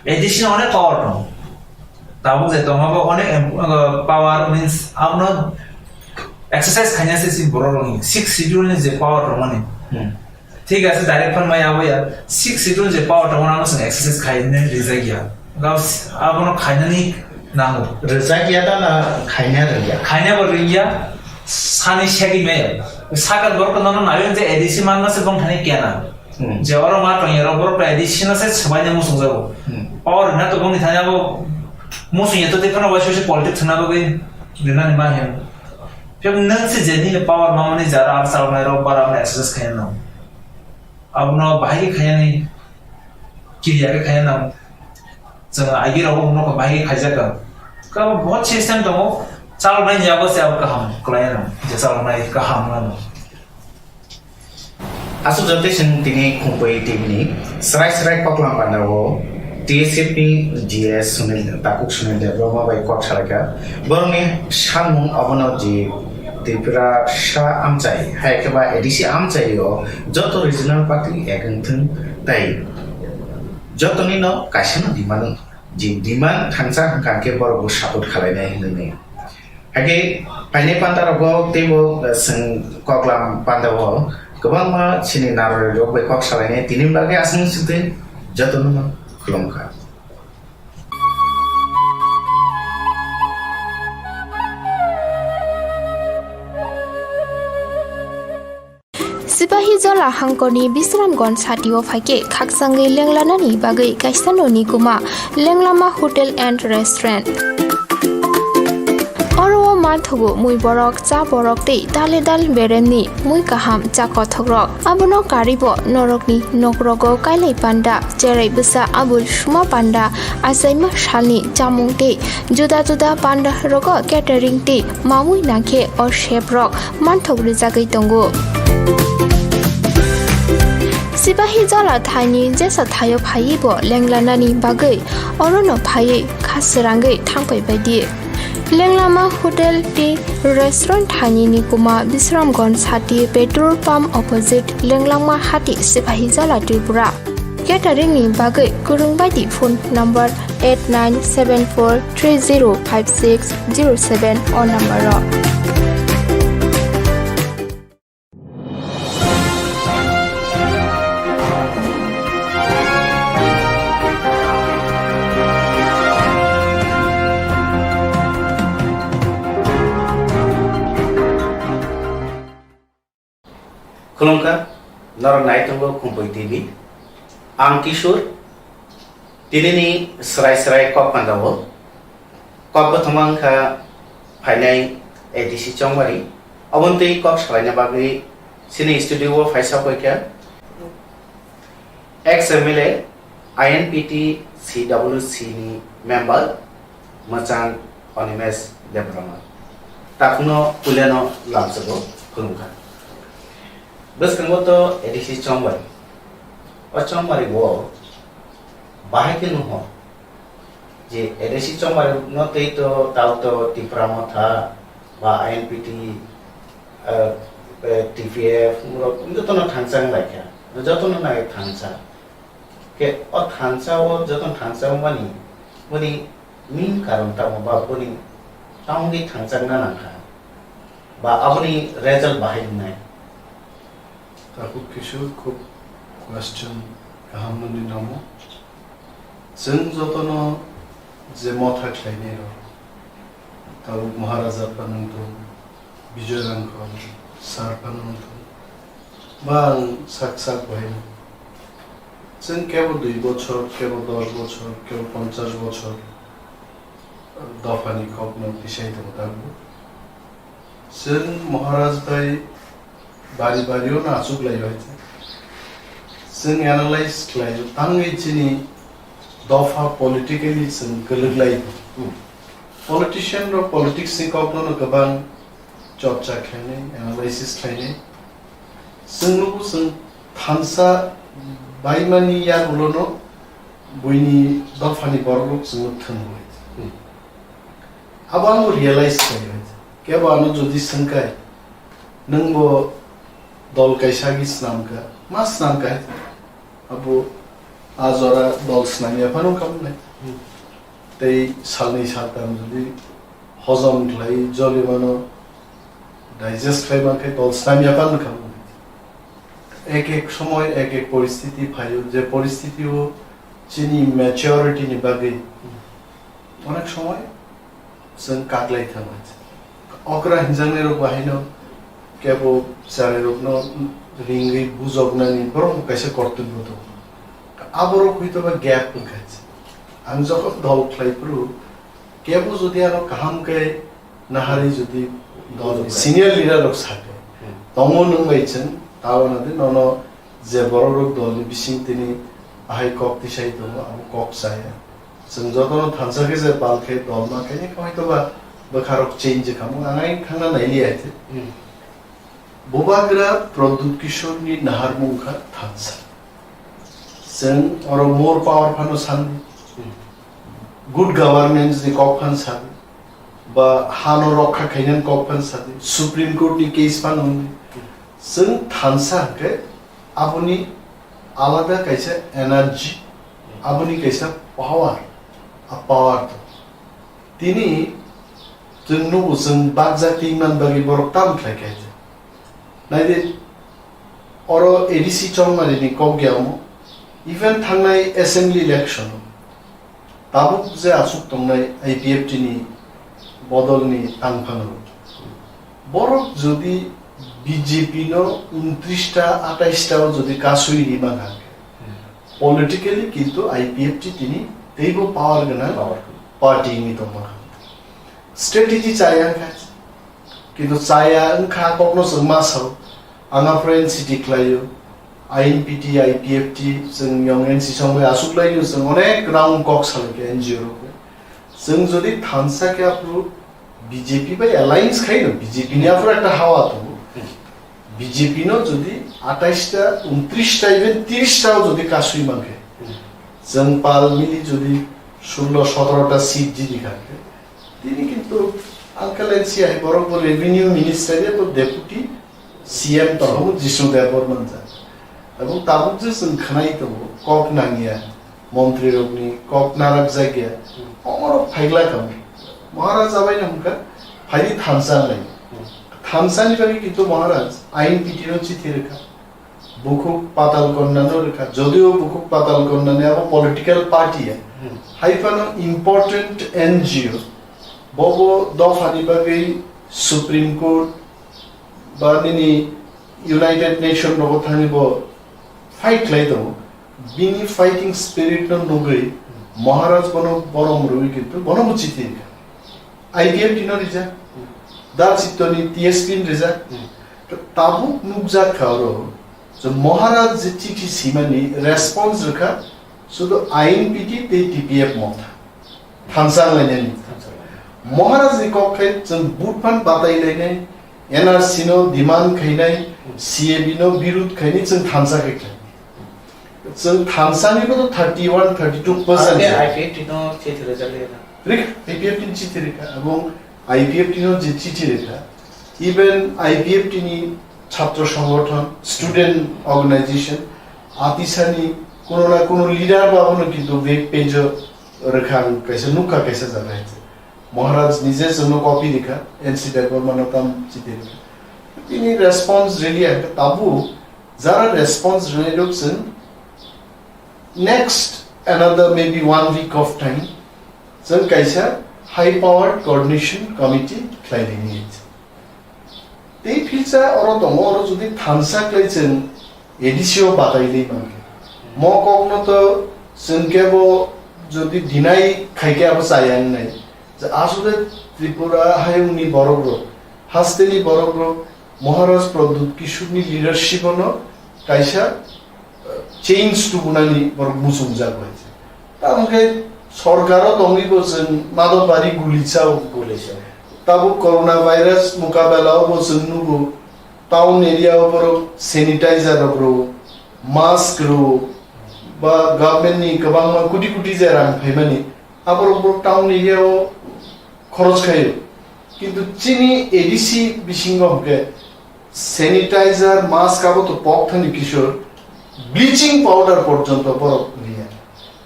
A D C no onek power tongo. Tabuk je tongma bo onek em-, uh, power means abono exercise khaina se si borok rokni six schedule ni je power tongmani. Hmm. Thik ase, direct phan mai abo ya. Six schedule je power tongmani amo chwng exercise khaina rijak ya. Gao s-, abono khainani nango. Rijak ya da na khaina rwya? Khaina bo rwya. Sani segwi me. Sakal borok no no nayo je A D C manna se bong thani kena. Hmm. Je oro ma tongya rok borok bai di sina se swbaina muchung jago. Hmm. Power rwna to boni thani abo muchung ya to tei phano waisa waisa politics thwna bagwi rwnani ma hino. Phiya nwng se je nini power mamani jara ar chaloknai rok bara ano exercise khaina nango. Abono bahai khe khainani kiriya khe khaina nango. Chwng agi rogo uno khe bahai khe khaijak kha. Kabo bahut system tongo. Chaloknai ni abo se abo kaham kwlai ano. Je chaloknai kaham ano. Aswk jotoi chwng tini Khumpui T V ni srai srai koklam panda o T S F ni G S Sunil, Takhuk Sunil Debbarma bai kok salaikha. Borokni samung abono je Tripura sa amchai, hai khe ba A D C amchai o joto regional party ek wngthwng tei jotoni no kaisa no demand wngthwng. Je demand thangsa hwnkha khe borok bo support khalainai hinwi. Hakhe phainai panda rogo teibo, eh, chwng koklam panda o kwbangma chini narwrwi rok bai kok salainai tini bagwi aswk swtwi jotono no khulumkha. Sipahijola hangkorni Bisramganj satio phaikhe khakchangwi lenglanani bagwi kaisa noni kuma Lenglama Hotel and Restaurant. Oro o manthogo mui borok, cha borok tei dale dal beremni mui kaham cha kothokrok. Abono karwibo norokni nokrogo kailai panda, cherai bwsa abul suma panda, achaima salni chamung tei juda juda panda rogo catering tei mamui nangkhe o chef rok manthok rwjagwi tongo. Sipahijola thaini jesa thaio phaiwi bo lenglanani bagwi orono phaiwi kha srangwi thangpai baidi. Lenglama Hotel tei Restaurant thaini ni kuma Bisramganj sati petrol pump opposite Lenglama hati Sipahijola Tripura. Catering ni bagwi kwrwng baidi phone number eight nine seven four three zero five six zero seven o number o. Khulumkha, Norok nai tongo Khumpui T V. Ang Kishore. Tinini srai srai kok pandao. Kok bwthoma wngkha phainai A D C Chongmari. Oboni twi kok salaina bagwi chini studio o phaisa poikha. Ex M L A, I N P T C W C ni member, Mwchang Animesh Debbarma. Takhukno puilano lamsogo khulumkha. Bwskango to A D C Chongmari. O Chongmari o bahai khe nuho je A D C Chongmari no tei to tao to Tipra Motha ba I N P T, eh, eh, T P F, murok jotono thangchang lai kha. Jotono nai thangcha. Khe o thansa o jotono thansa o mani, boni main karon tamo ba boni tamogwi thangchakna nangkha? Ba aboni result bahai wngnai? Takhuk Kishore, khub question kaham nini namo. Chwng jotono je motha khlainai rok, tabuk Maharaja phano wngthung, Bijoy Rangkhol sir phano wngthung, ba ang sak sak bahai no. Chwng kebo dui bochor, kebo dos bochor, kebo ponchash bochor dophani kokno tisai tongo tabuk. Chwng Maharaj bai bari bari o no achuk lai bai. Chwng analyze khlai o, tangwi chini dopha politically chwng kwlwk lai. Hmm. Politician rok politics ni kok no no kwbang chorcha khlainai, analysis khlainai. Chwng nugo chwng thansa baimani yagulo no buini dophani borok rok chwngno thwng bai. Hmm. Abo ang realize khlai bai. Kebo ano jodi swngkai, nwng bo dol kaisa agi snamkha, ma snamkha? Abo a jora dol snamya phano wngkha mwnai. Hmm. Tei salnwi saltam jodi hojom khlai joli mano digest khlai mankhe dol snamya phano wngkha mwnai. Ek ek somoy ek ek poristiti phaio, je poristiti o chini maturity ni bagwi onek somoy chwng kaklai thangwi. Okra hinjaknai rok bahaino kebo chwrai rokno ringwi bujoknani borok bo kaisa kortobyo tongo. Aborok hwito ba gap wngkha. Ang jokhon dol khlai phuru kebo jodi ano kaham khe naharwi jodi dol senior leader rok sakhe, hmm, tongo nwng bai chwng, tabana de nono je borok rok dol ni bising tini ahai kok tisai tongo, abo kok chaya. Chwng jotono thansa khe je pal khe dol ma khe, hoi to ba bwkha rok change kha mo, ang ai thangna nai li ai the. Hmm. Bubagra Pradyut Kishore ni naharmung kha thansa. Chwng oro more power phano sandi. Hmm. Good governance ni kok phan sadi. Ba hano rokha khainani kok phan sadi. Supreme Court ni case phano hwndi. Hmm. Chwng thansa hwnkhe aboni alada kaisa energy, aboni kaisa power, a power to. Tini chwng nugo, chwng bakjak twi man bagwi borok tam khlai kha. Naidi, oro A D C Chongmari ni kok ya omo, even thangnai assembly election o tabuk je aswk tongnai I P F T ni bodol ni tangphang rok, borok jodi B J P no untris ta, atais ta o jodi kasui ri man ha, politically kintu I P F T tini teibo power gwnang, power gwnang, party wngwi tongma kha. Strategy chaya wngkha, kintu chaya wngkha kokno chwng ma sao, ang aphuru N C T khlaio, I N P T, I P F T, chwng yong N C song bai aswk laino chwng onek round kok salaikha N G O rok bai. Chwng jodi thansa khe aphuru B J P bai alliance khaino, B J P ni aphuru ekta hawa tongo. B J P no jodi atais ta, untris ta, even tris ta o jodi kasui mankhe, chwng pal mili jodi sullo sotoro ta seat jidi kha khe, tini kintu Uncle N C hai borok bo revenue minister ya bo deputy C M tongmo Jisnu Debbarma jak. Abo tabuk je chwng khwnai tongo, kok nangya, montri rokni kok narak jakya, omorok phaigla kamo. Maharaj abai no hwnkha, phaidi thansa nai. Thansa ni bagwi kintu Maharaj I N P T no chithi rwkha. Bukhuk Patal Konna no rwkha. Jodio Bukhuk Patal Konna ni abo political party ya. Hmm. Hai phano important N G O. Bobo dopha ni bagwi Supreme Court ba nini United Nation rogo thangwi bo fight khlai tongo, bini fighting spirit no nugwi Maharaj bono borom rwi kintu bono bo chiti rikha. I P F T no rijak, Dal Chittoni T S P ni rijak. Tabuk nukjak kha oro je Maharaj je chithi simani response rikha sudu I N P T tei T P F motha. Thansa wnglainani. Thansa wnglainani. Maharaj ni kok khe chwng vote phan batai lainai, N R C no demand khainai, C A B no birud khainai chwng thansa khe khlai. Chwng thansa ni bo thirty one, thirty two percent. Ake I P F T no chithi rwjak le na. Rik, I P F T ni chithi rikha, ebong I P F T no je chithi rikha, even I P F T ni chhatro songgothon, student organization, atisani kuno na kuno leader ba bono kintu web page o rwkha ang kaisa nukha kaisa jaga hai. Maharaj nije chwngno copy rikha, N C Debbarma no tam chiti rikha. Bini response really ang tabuk jara response rwnai rok chwng next another maybe one week of time chwng kaisa high powered coordination committee khlai rini. Tei philsa oro tongo, oro jodi thansa khlai chwng A D C o batai lai mankhe. Mo kokno to chwng kebo jodi deny khaikhe abo chaya wngnai. Je asole Tripura hayungni borok rok, hasteni borok rok, Maharaj Pradyut Kishore ni leadership ono kaisa change tubunani borok muchungjak bai se. Tamo khe sorkaro tongwi bo chwng madopari guli chao. Guli chao. Tabuk corona virus mukabela o bo chwng nugo, town area o borok sanitizer rok rwo, mask rwo, ba government ni kwbangma kuti kuti je rang phaimani, aborok borok town area o khorok khaio. Kintu chini A D C bisingo hwnkhe sanitizer, mask abo to pok thani kisor, bleaching powder porjonto borok riya.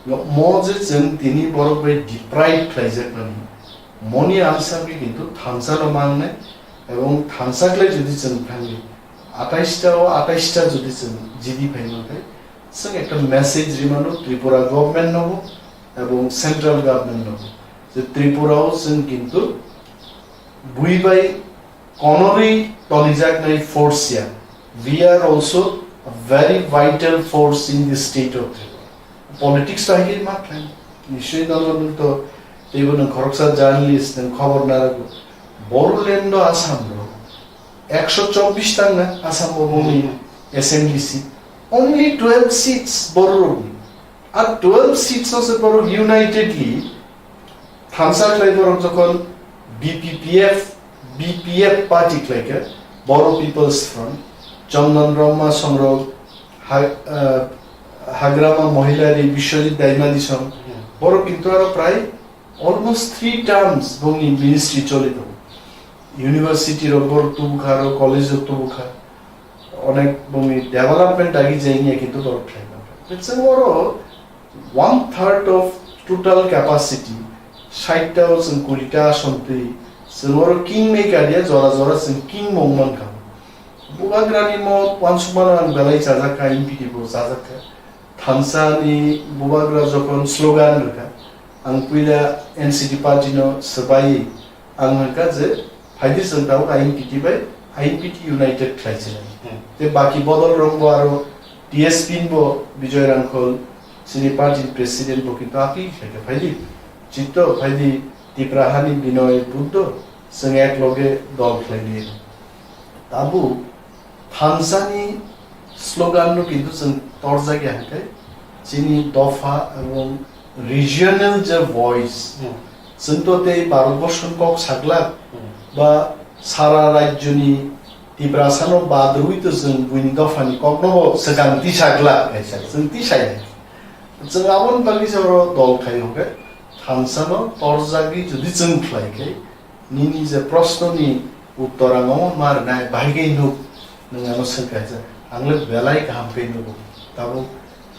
Mo je chwng tini borok bai deprive khlaijakmani, moni answer khe kintu thansa no mangnai, ebong thansa khlai jodi chwng thangwi atais ta o atais ta jodi chwng jidi phai mankhe, chwng ekta message rimano Tripura government nobo ebong central government nobo, je Tripura o chwng kintu bui bai konorwi tonijaknai force ya. We are also a very vital force in the state of Tripura. Politics to hai ma khlai. Nishoi dolo nung to teibo nung khoroksa journalist nung khobor narago. Bodoland o Assam ro. Ekso chobbish tang na Assam o boni Hmm. S M D C. Only twelve seats Bororokni. Ar twelve seats no se borok unitedly thansa khlai borok jokhon B P P F, B P F party khlai khe, Bodo People's Front, Chandan Brahma songrok, ha-, ah, Hagrama Mohila Rey, Biswajit Daimali song, Hmm. borok kintu aro prai almost three terms bongni ministry choli tongo. University rok borok tubukha, aro college rok tubukha. Onek bongni development dagi jai niya kintu borok khlai mangkha. Chwng oro one third of total capacity, sait ta o chwng kuri ta ason twi, chwng oro king maker ya jora jora chwng king mung mankha. Bubagrani mo uansukmano ang belai chajak kha, M P T bo chajak kha. Thansa ni bubagra jokhon slogan rwkha, ang puila N C P party no swbai ang hwnkha je phaidi chwng tabuk I N P T bai I N P T united khlai sinai. Hmm. Tei baki bodol rok bo aro T S P ni bo Bijoy Rangkhol chini party ni president bo kintu appeal khlai kha phaidi chitto phaidi Tipra hani Binoy Buddho chwng ek loge dol khlai liya. Tabuk thansa ni slogan no kintu chwng torjak ya hwnkhe chini dopha ebong regional je voice, Hmm. chwng to tei Bharat borso ni kok saglak Hmm. ba sara rajyo ni Tiprasa no bad rwi to chwng buini dopha ni kok no bo swkang tisa glak hai sa chwng tisa ya. Chwng aboni bagwi se oro dol khai hwnkhe thansa no torjagwi jodi chwng khlai khe, nini je proshno ni uttor ang omo ma rwnai, bahai khe nuk, nwng ano swng kha je, ang le belai kaham khe nugo. Tabuk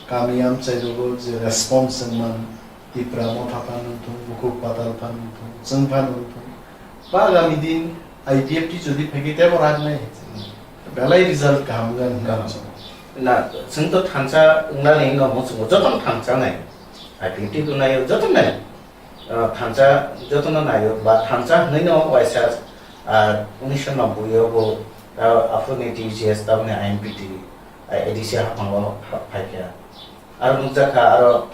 kami amchai rogo je response wng man, Tipra Motha phan wng thung, Bukhuk Patal phan wng thung, chwng phan wng thung, ba agami din I P F T jodi phai khe tebo rak nai, belai result kaham wngkha hwnwi ang sago. Na, chwng to thansa wngnani no muchungo, jotono thansa nai, I P F T to nai, jotono nai. Ah, thansa jotono naio, ba thansa hwnwi no waisa, ah, unisho nobboi o bo, ah, aphuruni T G S, tamoni I N P T, A D C haphango phaikha. Aro nukjakha aro,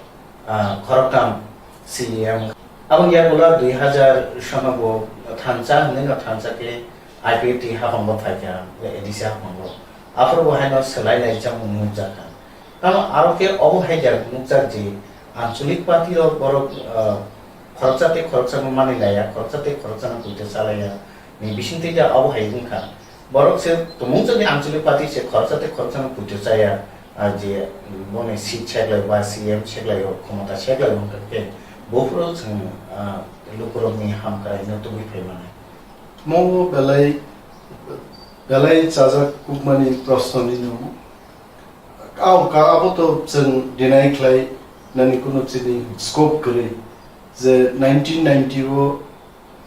ah, khoroktham C E M. Aboni yagulo dui hazar sono bo thansa hwnwi no thansa khe I P F T haphango phaikha, A D C haphango. Aphuru bo haino swlai lai chamung nukjakha. Tamo aro khe obo hai jak nukjak je anchalik party rok borok, ah, khoroksa tei khoroksa no mani laiya, khoroksa tei khoroksa no puito chalaiya ni bisingtwi ja obo hai wngkha. Borok se tumung jani anchalik party se khoroksa tei khoroksa no puito chaya, ah, je boni seat seklai ba C M seklai rok khomota seklai wngkha khe buphuru chwng, ah, lukurok ni hamkrai no tubui phai mano. Mo belai, belai chajak kukmani proshno ni no. Aw, ka abo to chwng deny khlai nani kuno chini scope kwrwi je nineteen ninety o,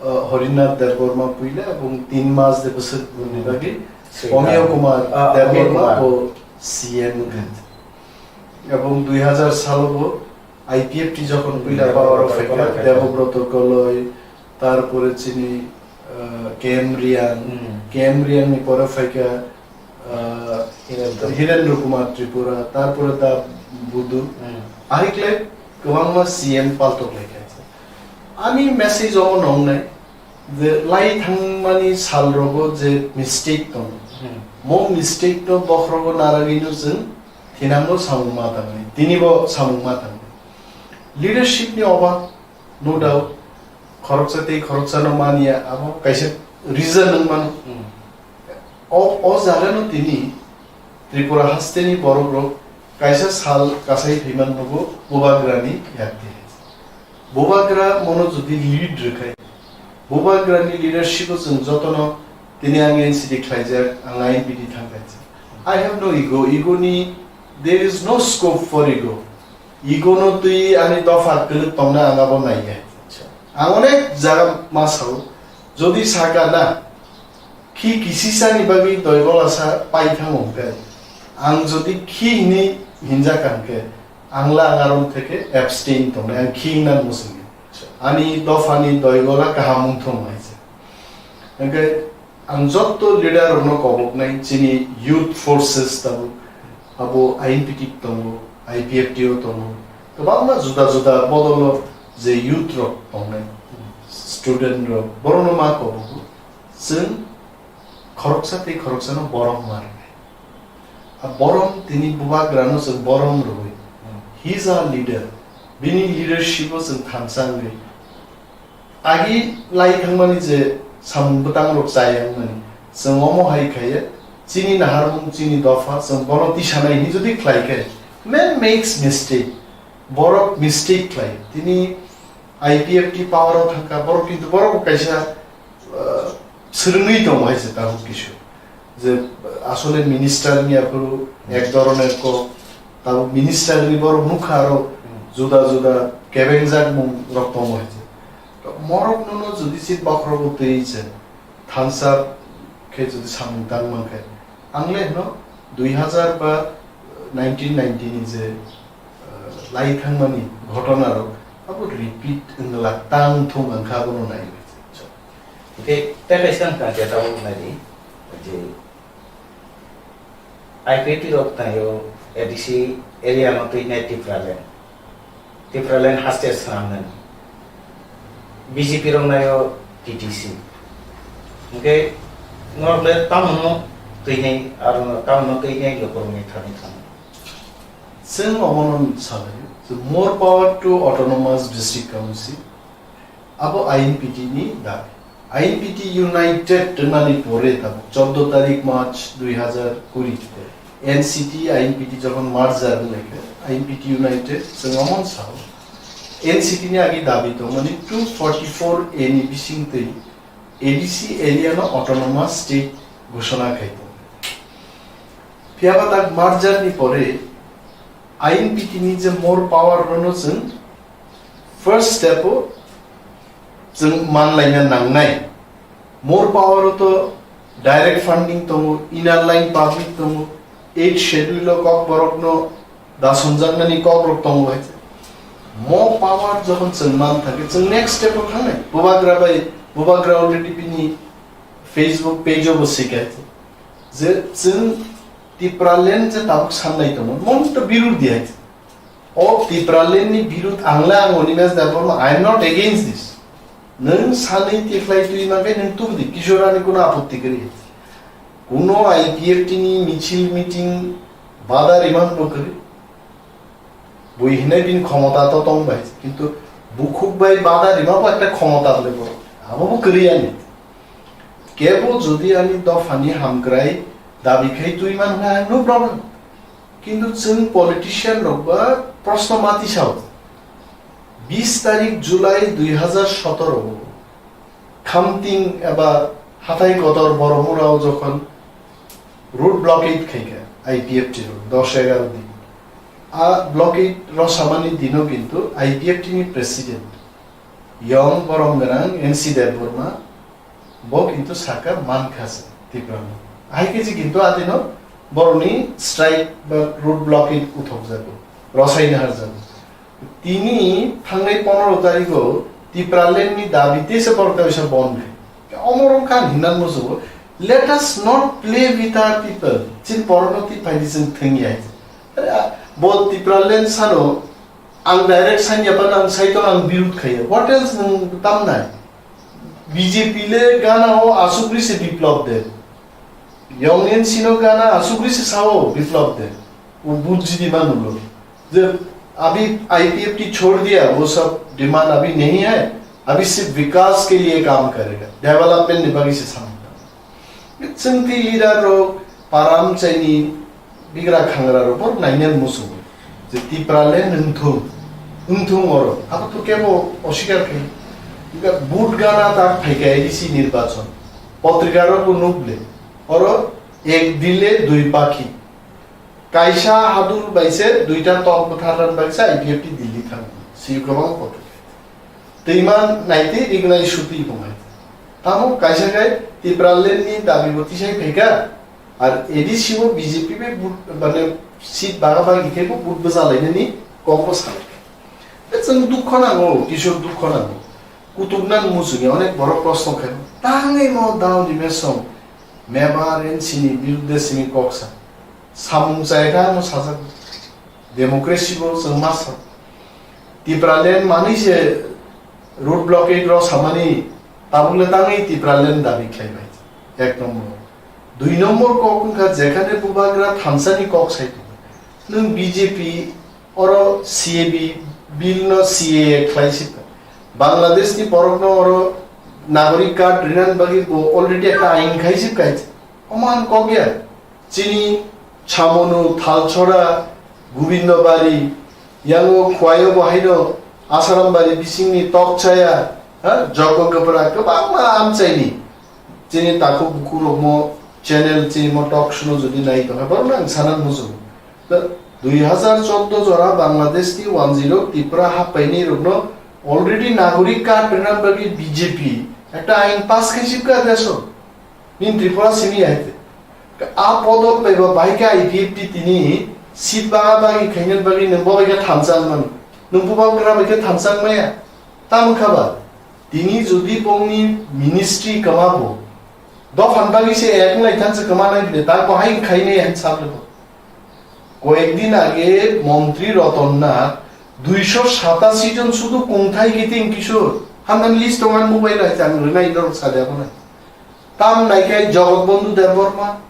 uh, Harinath Debbarma puila ebong tin mas de bwswk buni bagwi Sri Omio Ram. Kumar Ah, Omio Debbarma Kumar. Bo C M wngkha. Ebong dui hazar salo bo I P F T jokhon puila Debobroto power of Goloi. Debobroto Goloi, tarpore chini, uh, K M Riang, Hmm. K M Riang ni pore phaikha, uh, Hirendra. Hirendra Kumar Tripura, tarpore da Budu. Hmm. Ahikle kwbangma C M paltok laikha. Ani message omo nongnai je lai thangmani sal rogo je mistake tongo. Hmm. Mo mistake no bokhrogo naragwi no chwng thinango samung ma tangwi. Tini bo samung ma tangwi. Leadership ni obab, no doubt, khoroksa tei khoroksa no mania, abo kaisa reason wng mano. Hmm. O, o jaga no tini Tripura haste ni borok rok kaisa sal kasai phaiman nogo Bubagra ni yakti. Bubagra mono jodi lead rwkhai, Bubagra ni leadership o chwng jotono tini ang N C T khlaijak, ang I N P T thangkha. I have no ego, ego ni, there is no scope for ego. Ego no twi ani dopha kwlwk tongna ang abo naiya. Acha. Ang onek jaga ma sao, jodi saka na, khi kisisa ni bagwi doigola sa pai thango hwnkhe, ang jodi khi hini hinjak hwnkhe, ang la ang aron theke abstain tongnai, ang khi hwnna muchungya. Ani dopha ni doigola kaham wngthung hai se. Hwnkhe, ang jotto leader rokno koboknai, chini youth forces tabuk, abo I N P T tongo, I P F T o tongo, kwbangma juda juda bodolo je youth rok tongnai, student rok, borokno ma kobogo, chwng khoroksa tei khoroksano borom ma rwnai. A borom tini Bubagrano chwng borom rwui. He is our leader. Bini leadership o chwng thansa wngwi. Agi lai thangmani je samung bwtang rok chaya wngmani, chwng omo hai khaiya, chini naharmung, chini dopha, chwng bono tisanai hinwi jodi khlai khe, man makes mistake, borok mistake khlai. Tini I P F T power o thangkha, borok kintu borok bo kaisa, uh, swrwngwi tongo hai se tabuk kisu. Je asole minister ni aphuru ek dhoroner kok, tabuk minister ni borok nukha aro juda juda kebengjak mung rok tongo hai se. Morok nono jodi se bokhorogo twi se thansa khe jodi samung tang mankhe, ang le hwno dui hazar ba nineteen ninety ni je, uh, lai thangmani ghotona rok abo repeat wngla tang thung ang kha abono nai. Hwnkhe tei kaisa wngkha khe tabuk nai di, je I P F T rok thaio A D C area no twi nai Tipraland. Tipraland haste swnamnani. B J P rok naio T T C. Hwnkhe norok le tamono twi nai, aro tamono twi nai lukurokni thani thani. Chwng omono salai, the more power to autonomous district council. Abo I N P T ni dabi. I N P T United wngmani pore tabuk choddo tarik March dui hazar kuri, N C T I N P T jokhon merger wnglaikha, I N P T United chwng omono sao. N C T ni agi dabi tongmani two forty-four A ni bisingtwi A D C area no autonomous state ghoshona khai tongo. Phiyaba tak merger ni pore I N P T ni je more power rono chwng first step o chwng manlaina nangnai. More power o to direct funding tongo, inner line permit tongo, eighth schedule o kok borok no da sonjaknani kok rok tongo hai. Mo power jokhon chwng man thangkhe chwng next step o thangnai. Bubagra bai, Bubagra already bini Facebook page o bo swikai je chwng Tipraland je tabuk sanlai tongo, mon to birud di hai. O Tipraland ni birud ang le ang Animesh Debbarma, I am not against this. Nwng sanwi tikhlai twi ma khe nwng tubudi, Kishore ani kuno apotti kwrwi. Kuno I P F T ni michil meeting bada riman bo kwrwi. Bui hinai bini khomota to tong bai, kintu bukhuk bai bada rima bo ekta khomota le bo. Abo bo kwrwi ani. Kebo jodi ani dophani hamkrai dabi khai twi man kha, no problem. Kintu chwng politician rok ba proshno mati sao. Bis tarik July dui hazar sotoro o Khamting eba Hathai Kotor Boromurao jokhon road blockade khaikha I P F T rok dos egaro din. A blockade rw samani dino kintu I P F T ni president Yong Borom Gwnang N C Debbarma bo kintu saka mankha se Tiprano. Hai khe je kintu atino boroni strike ba road blockade uthok jago, rosai nahar jago. Tini thangnai pondro tarigo Tipraland ni dabi tei se borok tei se bon khe. Omorok khan hinnan musugo, let us not play with our people. Chin borokno twi phaidi chwng thwngya. Are, a, bo Tipraland sano ang direct sanya bana ang saito ang birud khaya. What else nwng tamnai? B J P le gana o asugri se Biplab Deb. Yong N C no gana asugri se sao Biplab Deb. वो बुद्धिजीवी मान उन लोग। जब अभी आईपीएफटी छोड़ दिया, वो सब डिमांड अभी नहीं है, अभी सिर्फ विकास के लिए काम करेगा, development ni bagwi se samung. Chwng twi leader rok param chaini bigra khangra rok bo nainai musugo. Je Tipra le nwng thung, nwng thung oro. Abo to kebo osikar khai. Vote gana tak phaikha A D C nirbachon. Potrika rok bo nukle. Oro ek dile dui pakhi. Kaisa hadul bai se duita tok bwtharna bagwi se I P F T Delhi thang. Siyuk kwbang kotor. Twima naitwi rignai sutwi tongnai. Tamo kaisa khai Tipraland ni dabi bo tisai phaikha. Ar A D C bo B J P bai but, mane seat baga bagi khe bo but bwchalainani kok bo salai. Chwng dukho nango, Kishore dukho nango. Kutuk nang muchungya onek borok proshno khai. Tangwi mo dao ni mesong. Mebar N C ni birudde simi kok sa. Samung chai kha ano sajak. Democracy bo chwng ma sa. Tipraland manwi se road blockade rw samani tabuk le tangwi Tipraland dabi khlai bai. Ek nombor. Dui nombor kok wngkha jekhane bubagra thansa ni kok sai tongo. Nwng B J P oro C A B bill no C A A khlai sipka. Bangladesh ni borok no oro nagorik card rinan bagwi bo already ekta ain khai sipka. Oman kok ya. Chini Chamonu, Thalchora, Gobindobari, yango Khwayo bo haino Asarambari bisingni Tokchaya, ha, Jokogopra, kwbangma amchaini. Chini takhuk bukhuk rokmo channel, chini mo talk show no jodi nai tongkha, borok no ang sana muchungo. Da, dui hazar chordo jora Bangladesh ni wanjirok Tripura happaini rokno already nagorik card rwna bagwi B J P ekta ain pass khai sipka deso. Nini Tripura simi hai te. A podol bai ba bai khe I P F T tini seat baga bagi khaina bagwi nwng bo bai khe thamsa wng mano. Nwng bubagra bai khe thamsa wng maya. Tamo kha ba? Tini jodi bongni ministry kwma bo. Dophan bagwi se ek wng lai thansa kwma nai bile ta bo hai khai nai han sa bile bo. Koyek din age montri Ratan Nath duisho satasi jon sudu kungthai kiting Kishore. Hamdan list tongan mobile hai chang rwnai norok sa de abo nai. Tam naikai Jagat Bandhu Debbarma,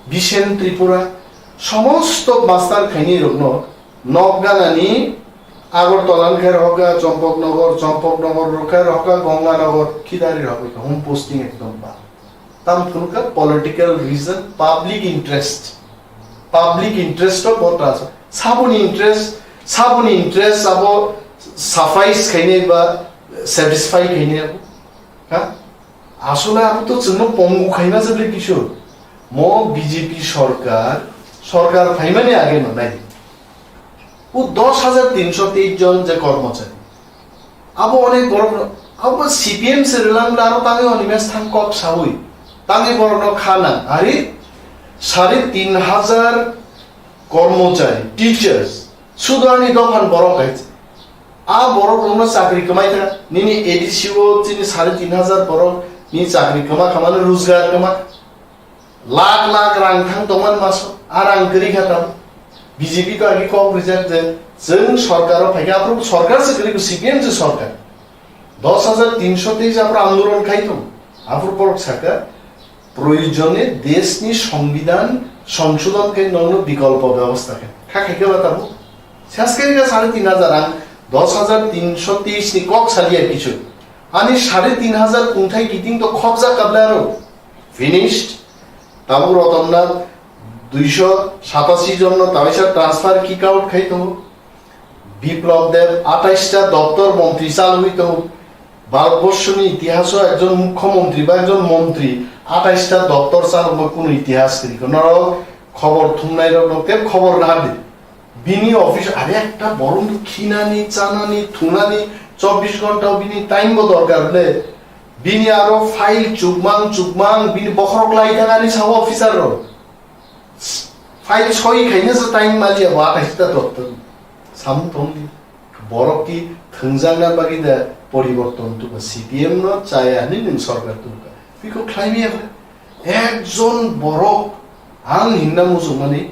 Bishen Tripura, somosto master khaini rokno nok ganani Agartala ni khai rohka Champaknagar, Champaknagar rok khai rohka Ganganagar, khidari rohka home posting ekdom ba. Tam phunukha political reason, public interest. Public interest o bo transfer. Saboni interest, saboni interest abo suffice khainai ba satisfy khainai abo. Ha? Asole abo to chwngno pongu khaima se ble kisu. Mo B J P sorkar, sorkar phaimani age no nai. O dos hajar tinsho teis jon je kormochari. Abo onek borok no, abo C P M se rwlang bwle aro tangwi Animesh thang kok sawi. Tangwi borok no kha nang. Ari sare tin hajar kormochari, teachers, sudu ani dophan borok hai. A borok rokno chakri kwmai ta, nini A D C o chini sare tin hajar borok ni chakri kwma khamani rojgar kwma. Lakh lakh rang thang tongmani maso. Ar ang kwrwi kha tam, B J P to agi kok rijak je, chwng sorkaro phaikha, aphuru sorkar se kwrwi, C P M se sorkar. Dos hajar tinsho teis aphuru andolon khai tong. Aphuru borok sakha, proyojone deshni songbidhan songshodhon khai nokno bikolpo byabostha khai. Kha khaikha ba tabuk? Sas khaikha sare tin hajar, ang dos hajar tinsho teis ni kok saliya kichu. Ani sare tin hajar kungthai kiting to khobjak kablai aro. Finished. Tabuk Ratan Nath duisho satasi jonno taisa transfer kick out khai tongo. Biplab Deb atais ta doptor montri chalwi tongo. Bharatborsoni itihaso ekjon mukhyamantri ba ekjon montri atais ta doptor chalokma kunu itihas kwrwi kho. Norok khobor thumnairokno tei khobor nahardi. Bini office are ekta borok khinani, chanani, thunani chobbish ghonta bini time bo dorkar le. Bini aro file chukmang chukmang bini bokhorok lai thangani sao officer rok. File soi khaina se time maliya bo atais ta doptor. Samung tongdi. Borok ki thwngjakna bagwi da poriborton tuba C P M no chaya hinwi nwng sorkar tuba. Biko khlaimaya khe. Ekjon borok ang hinna muchungmani,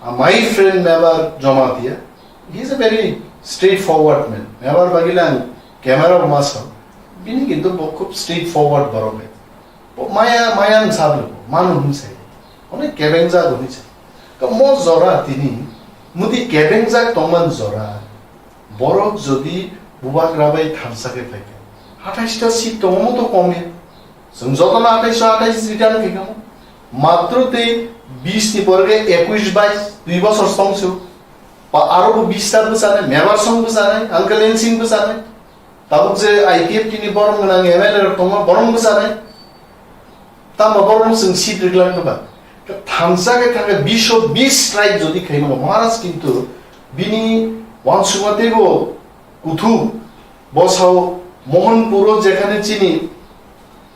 a my friend Mebar Jamatia, he is a very straightforward man. Mebar bagwi le ang camera bo ma sao. Bini kintu bo khub straightforward borok hai. Bo maya, maya ang sablo, manu hwn sai. Onek kebeng jago hwn sai. To mo jora tini, mudi kebeng jak tongman jora. Borok jodi bubagra bai thansa khe phaikha, atais ta seat tongo to komya. Chwng jotono atais atais return khaikha mo. Matro tei bis ni pore khe ekush bais, dui bosor song se. Pa aro bo bis ta bwchanai, Mebar song bwchanai, Uncle Ensing bwchanai. Tabuk je I P F T ni borom gwnang M L A rok tongma borom bwchanai. Tamo borom chwng seat riglak no ba. Thansa khe thangkhe bish bis strike jodi khaima Maharaj kintu bini wansukma teibo kuthu bosao Mohanpuro jekhane chini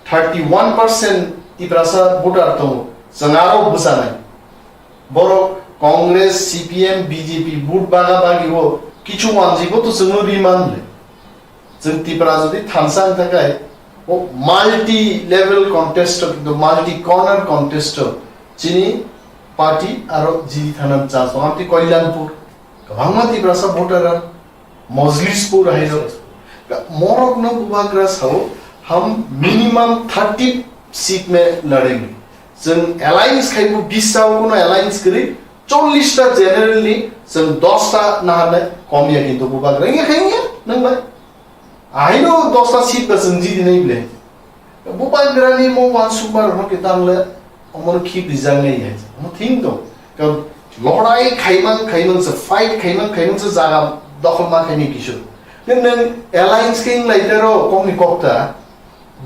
thirty one percent Tiprasa voter tongo, chwng aro bwchanai. Borok Congress, C P M, B J P vote baga bagi o kichu wanjwi bo to chwngno ri man le. Chwng Tipra jodi thansa wng thangkhe, o multi level contest o, kintu multi corner contest o chini party aro jiri thana chance tongo. Amtwi Kalyanpur, kwbangma Tiprasa voter rok, Mojlispur hai rok, morok no bubagra sao, ham minimum thirty seat me ladenge. Chwng alliance khai bo bis sao kuno alliance kwrwi, chollish ta general ni chwng dos ta naharnai kom ya kintu bubagra wngya khe wngya nang bai. Aino dos ta seat ba chwng jidi nai bile. Bubagra ni mo wansukma rok no kitan le omo no khip rijak nai hai. Omo thing tong. Ka lodai khaimang khaimang se, fight khaimang khaimang se jaga dokhol ma khaini kisu. Nang nang alliance khe wng lai tero kok ni kok ta.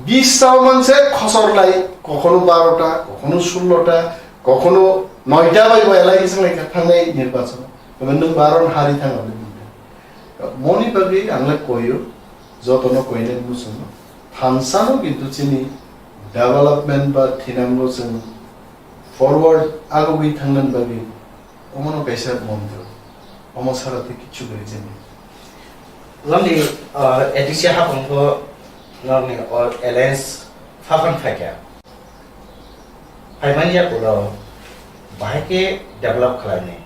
Bis sao manse khosor lai, kokhono barota, kokhono sullota, kokhono noita bai bo alliance wng lai kha thangnai nirbachon. Tei nwng baron hari thang lai. Moni bagwi ang le koyo, jotono koinai muchungo. Thansano kintu chini development ba thinango chwng forward agogwi thangnani bagwi omono kaisa montro. Omo sara tei kichu bai chini. Loni, uh, A D C haphangbo norni or alliance phaphan phaikha. Phaimani yakulo bahai khe develop khlainai.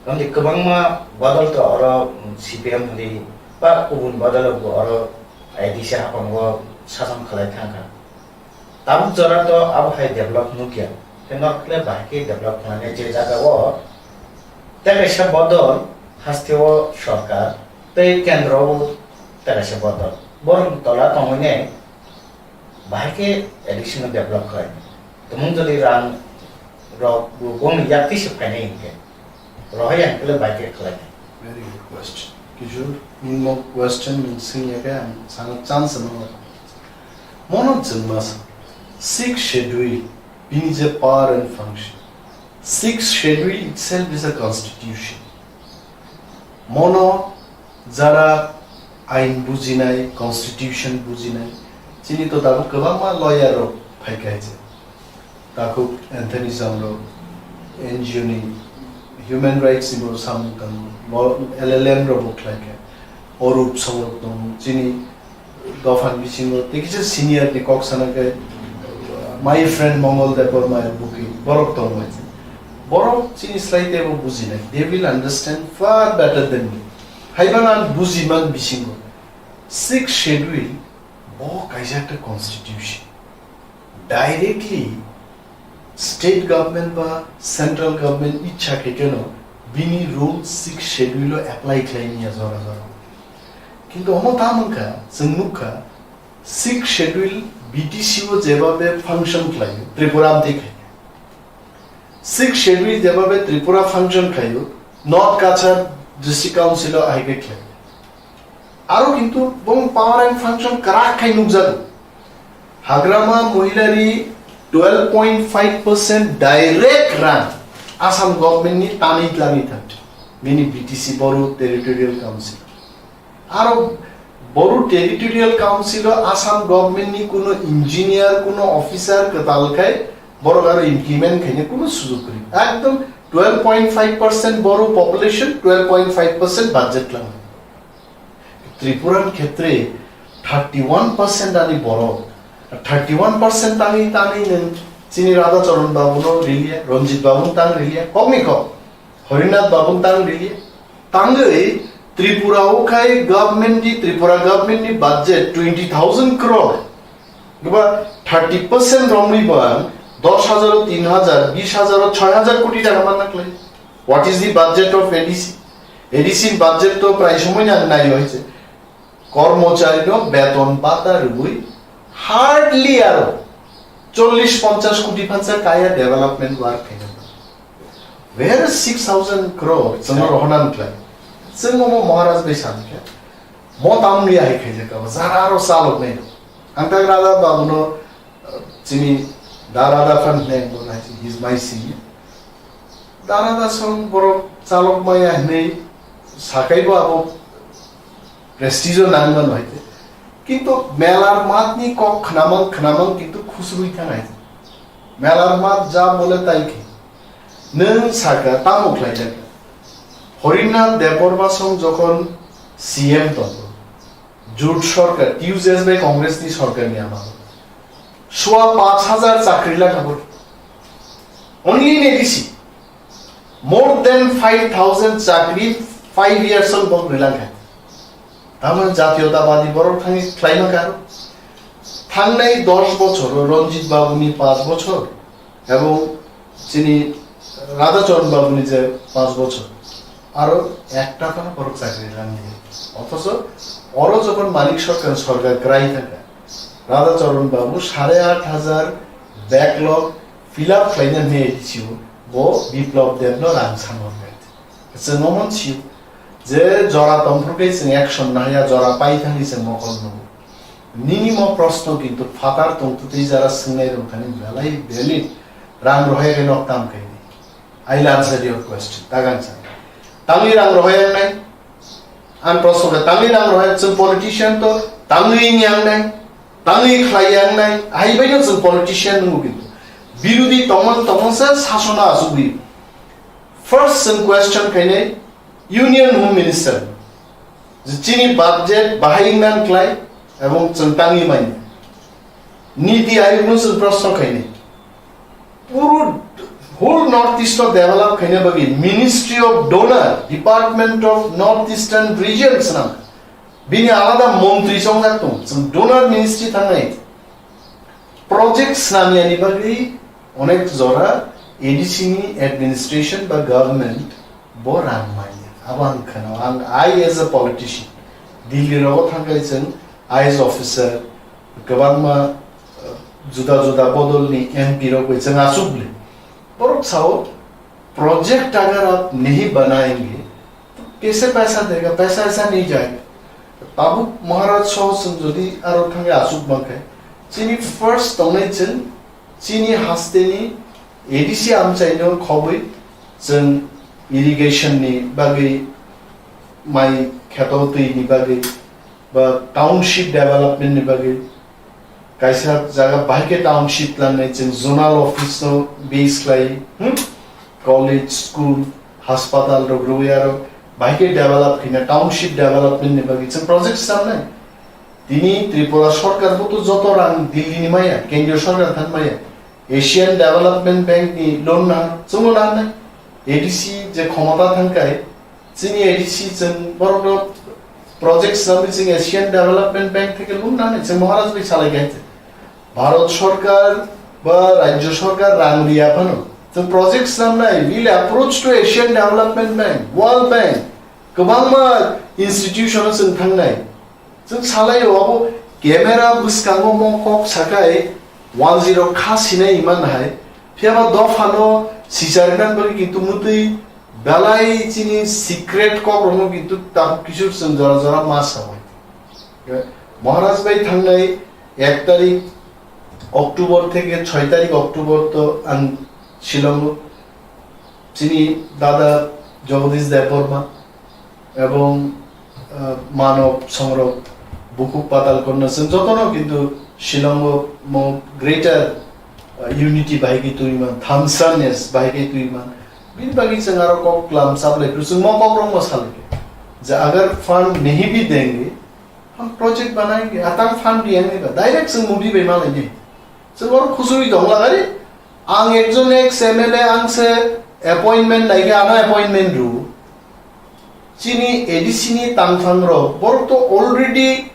Tamni kwbangma bodol to oro C P M hwnwi ba kubun bodol bo oro A D C haphango sason khlai thangkha. Tabuk jora to abo hai develop nukya. Tei norok le bahai khe develop khlainai je jaga o tei kaisa bodol hasteo sorkar tei kendro o tei kaisa bodol. Borok tola tongwi nai bahai khe additional develop khlai. Tumung jodi rang rok bo bongni yak twi se phainai hinkhe, rohai ang kele bahai khe khlai nai. Very good question. Kishore, nini mo question nung sing ya khe ang sana chance no. Mono chwngma sa, sixth schedule, bini je power and function. Sixth schedule itself is a constitution. Mono jara ain bujinai, constitution bujinai, chini to tabuk kwbangma lawyer rok phaikha je. Takhuk Anthony Zhang rok N G O ni human rights ni bo samung tango, bo L L M rok bo khlaikha, Orup Song rok tongo, chini dophani bisingo tei kisa senior ni kok sana khe my friend Mongol Debbarma bukhi borok tongo. Borok chini slai teibo bujinai, they will understand far better than me. Haiban ang bujiman bisingo Sixth Schedule bo kaisa ekta constitution. Directly state government ba central government ichha khe keno bini rule Sixth Schedule o apply khlai niya jora jora. Kintu omo tamo wngkha, chwng nukha, Sixth Schedule B T C o jebabe function khlaio, Tripura amtwi khaikha. Sixth Schedule jebabe Tripura function khlaio, North Cachar District Council o ahai khe khlaio. Aro kintu bong power and function kwrak khai nukjago. Hagrama Mohilari twelve point five percent direct rang Assam government ni tanwi tlangwi thang. Bini B T C Boru Territorial Council. Aro Boru Territorial Council o Assam government ni kuno engineer, kuno officer kwtal khai borok aro implement khaina kuno sujog kwrwi. Ekdom twelve point five percent Boru population, twelve point five percent budget lang. Tripura ni khetre thirty one percent ani borok, thirty one percent tangwi tangwi nwng chini Radha Charan Babu no riliya, Ranjit Babu no tang riliya, kokni kok. Harinath Babu tang rili. Tangwi Tripura o khai government ni, Tripura government ni budget twenty thousand crore. Gaba thirty percent romwi ba dos hajar, tin hajar, bis hajar, choi hajar koti taka manna khlai. What is the budget of A D C? A D C budget to prai somoi nang nai hoise. Kormochari no beton bata rwui hardly aro chollish ponchash koti phansa kaya development work khaina. Where is six thousand crore? Chwngno rohorna wngkhlai. Chwng omo Maharaj bai sankhe. Mo tamni ahai khaijak abo. Jara aro chalok nai. Ang tak Radha Babu no, uh, chini da Radha Phan nai bo nai, he is my senior. Da Radha song borok chalok maya hinui sakai bo abo prestige o nang mano hai. Kintu melar mat ni kok khnamang khnamang kintu khusrui thang hai. Melar mat ja bole tai khe. Nwng saka tamo khlai jak. Harinath Debbarma song jokhon C M tongo. Jut sorkar, T U J S bai Congress ni sorkar ni amalo. Sua panch hajar chakri lang abo. Only in A D C. More than five thousand chakri five years on bok rilang hai. Tamon jatiyotabadi borok thangwi khlaima karo. Thangnai dos bochor, Ranjit Babu ni panch bochor, ebong chini Radha Charan Babu ni je panch bochor, aro ekta phano borok chakri rangya. Othocho oro jokhon Manik Sarkar, sorkar kwrai thangkha, Radha Charan Babu sare aat hajar backlog fill up khlaina hinwi A D C o bo Biplab Deb no rang sanwi rwkha. Chwng omo sio je jora tongphuru khe chwng action nahaya, jora pai thangwi chwng mokol nugo. Nini mo proshno kintu phatar tongtwtwi jara swngnai rok thani belai valid, rang rohai khe nok tam khaini. I will answer your question. Tagang sa. Tangwi rang rohai ang nai? Ang proshno khe tangwi rang rohai, chwng politician to tangwi wngya ang nai? Tangwi khlai ang nai? Hai bai no chwng politician nungo kintu. Birodi tongmang tongmang sa sasona asugwi. First chwng question khainai Union Home Minister. Je chini budget bahai wngna klai ebong chwng tangwi manya. Niti Ayog no chwng proshno khainai. Puro whole North East o develop khaina bagwi Ministry of Donor, Department of North Eastern Region swnam. Bini alada montri chongjak tong. Chwng donor ministry thangnai. Project swnamyani bagwi onek jora A D C ni administration ba government bo rang manya. Abo ang khana, ang, I as a politician, Delhi rogo thangkai chwng I A S officer, kwbangma, uh, juda juda bodol ni M P rok bai chwng achuk le. Borok sao, "Project agar aap nahi banayenge, to kaise paisa dega? Paisa aisa nahi jayega." Tabuk Maharaj saw chwng jodi aro thangwi achuk mankhe, chini first tongnai chwng chini haste ni A D C amchai no khobwi chwng irrigation ni bagwi, mai kheto twi ni bagwi, ba township development ni bagwi kaisa jaga bahai khe township langnai chwng zonal office no base khlai, hmm? College, school, hospital rok rwui aro bahai khe develop khina township development ni bagwi chwng project samnai. Tini Tripura sorkar bo to joto rang Delhi ni maya, kendriya sorkar than maya. Asian Development Bank ni loan na, chwngno nangnai. A D C je khomota thangkai, chini A D C chwng borokno project swnamwi chwng Asian Development Bank theke loan nani chwng Maharaj bai salai kai. Bharat Sarkar ba Rajya Sarkar rang riya phano chwng project swnamnai, will approach to Asian Development Bank, World Bank, kwbangma institution o chwng thangnai. Chwng salaio abo camera bwskango mo kok sakai wanjwi rok kha sinai iman hai. Phiya ba dophano sichar nan bagwi kintu mutwi belai chini secret kok rokno kintu tabuk kisur chwng jora jora ma sao. Maharaj bai thangnai ek tarik October theke choi tarik October to ang Shillong o chini dada Jagadish Debbarma ebong, ah, Manob Songrok, Bukhuk Patal Konna, chwng jotono kintu Shillong o mo greater, ah, unity bahai khe twiman, thamsaness bahai khe twiman. Bini bagwi chwng aro kok klam chaplai phuru chwng mo kok rok mo salai khe. Je agar fund nahi bhi denge, hum project banayenge, atang fund bhi ang ba. Direct chwng Modi bai malai ne. Chwng oro khusui dong lagari. Ang ekjon ex M L A ang se appointment naikhe ano appointment rw. Chini A D C ni tangthang rok borok to already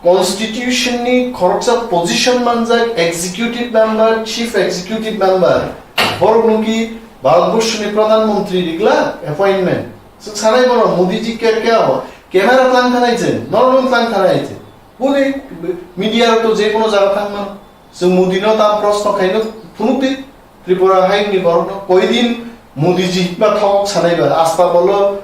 constitution ni khoroksa position manjak executive member, chief executive member. Borok no ki Bharat Borsh ni Pradhan Mantri rigla appointment. Sik sanai bono Modi ji kya kya ho? Camera tang thanai je, normal tang thanai je. Boni media rok to je kono jaga thang mano. Chwng Modi no tam proshno khaino phunukdi, Tripura haini borokno koidin Modi ji hikma thok sanai ba, asta bolo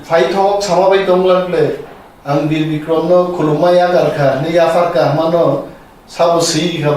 phai thok sama bai tongla kle, ang Bir Bikrom no khulumma yakar kha, ne yaphar kha hwnmano sabo swi rikha.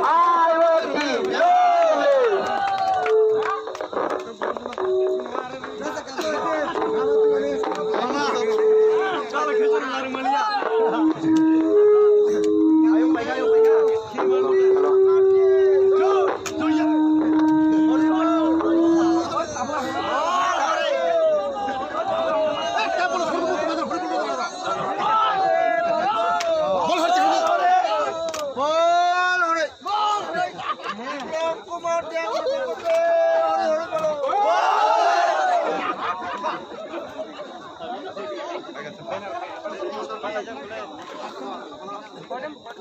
I want the lonely.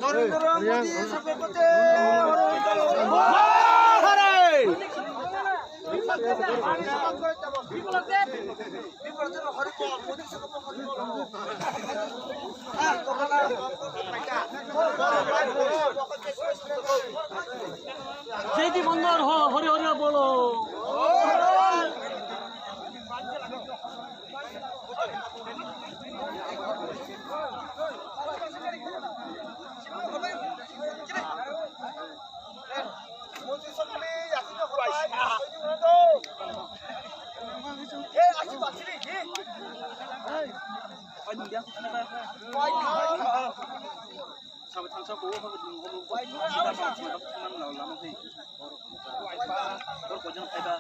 Narendra Modi সরকার করতে জেডি বন্দর হ-, হরি হরি বলো। Sabai thangsa ko o habai nwng obo ko thangsa ko thangma lama khe. Bor ko jang khaida.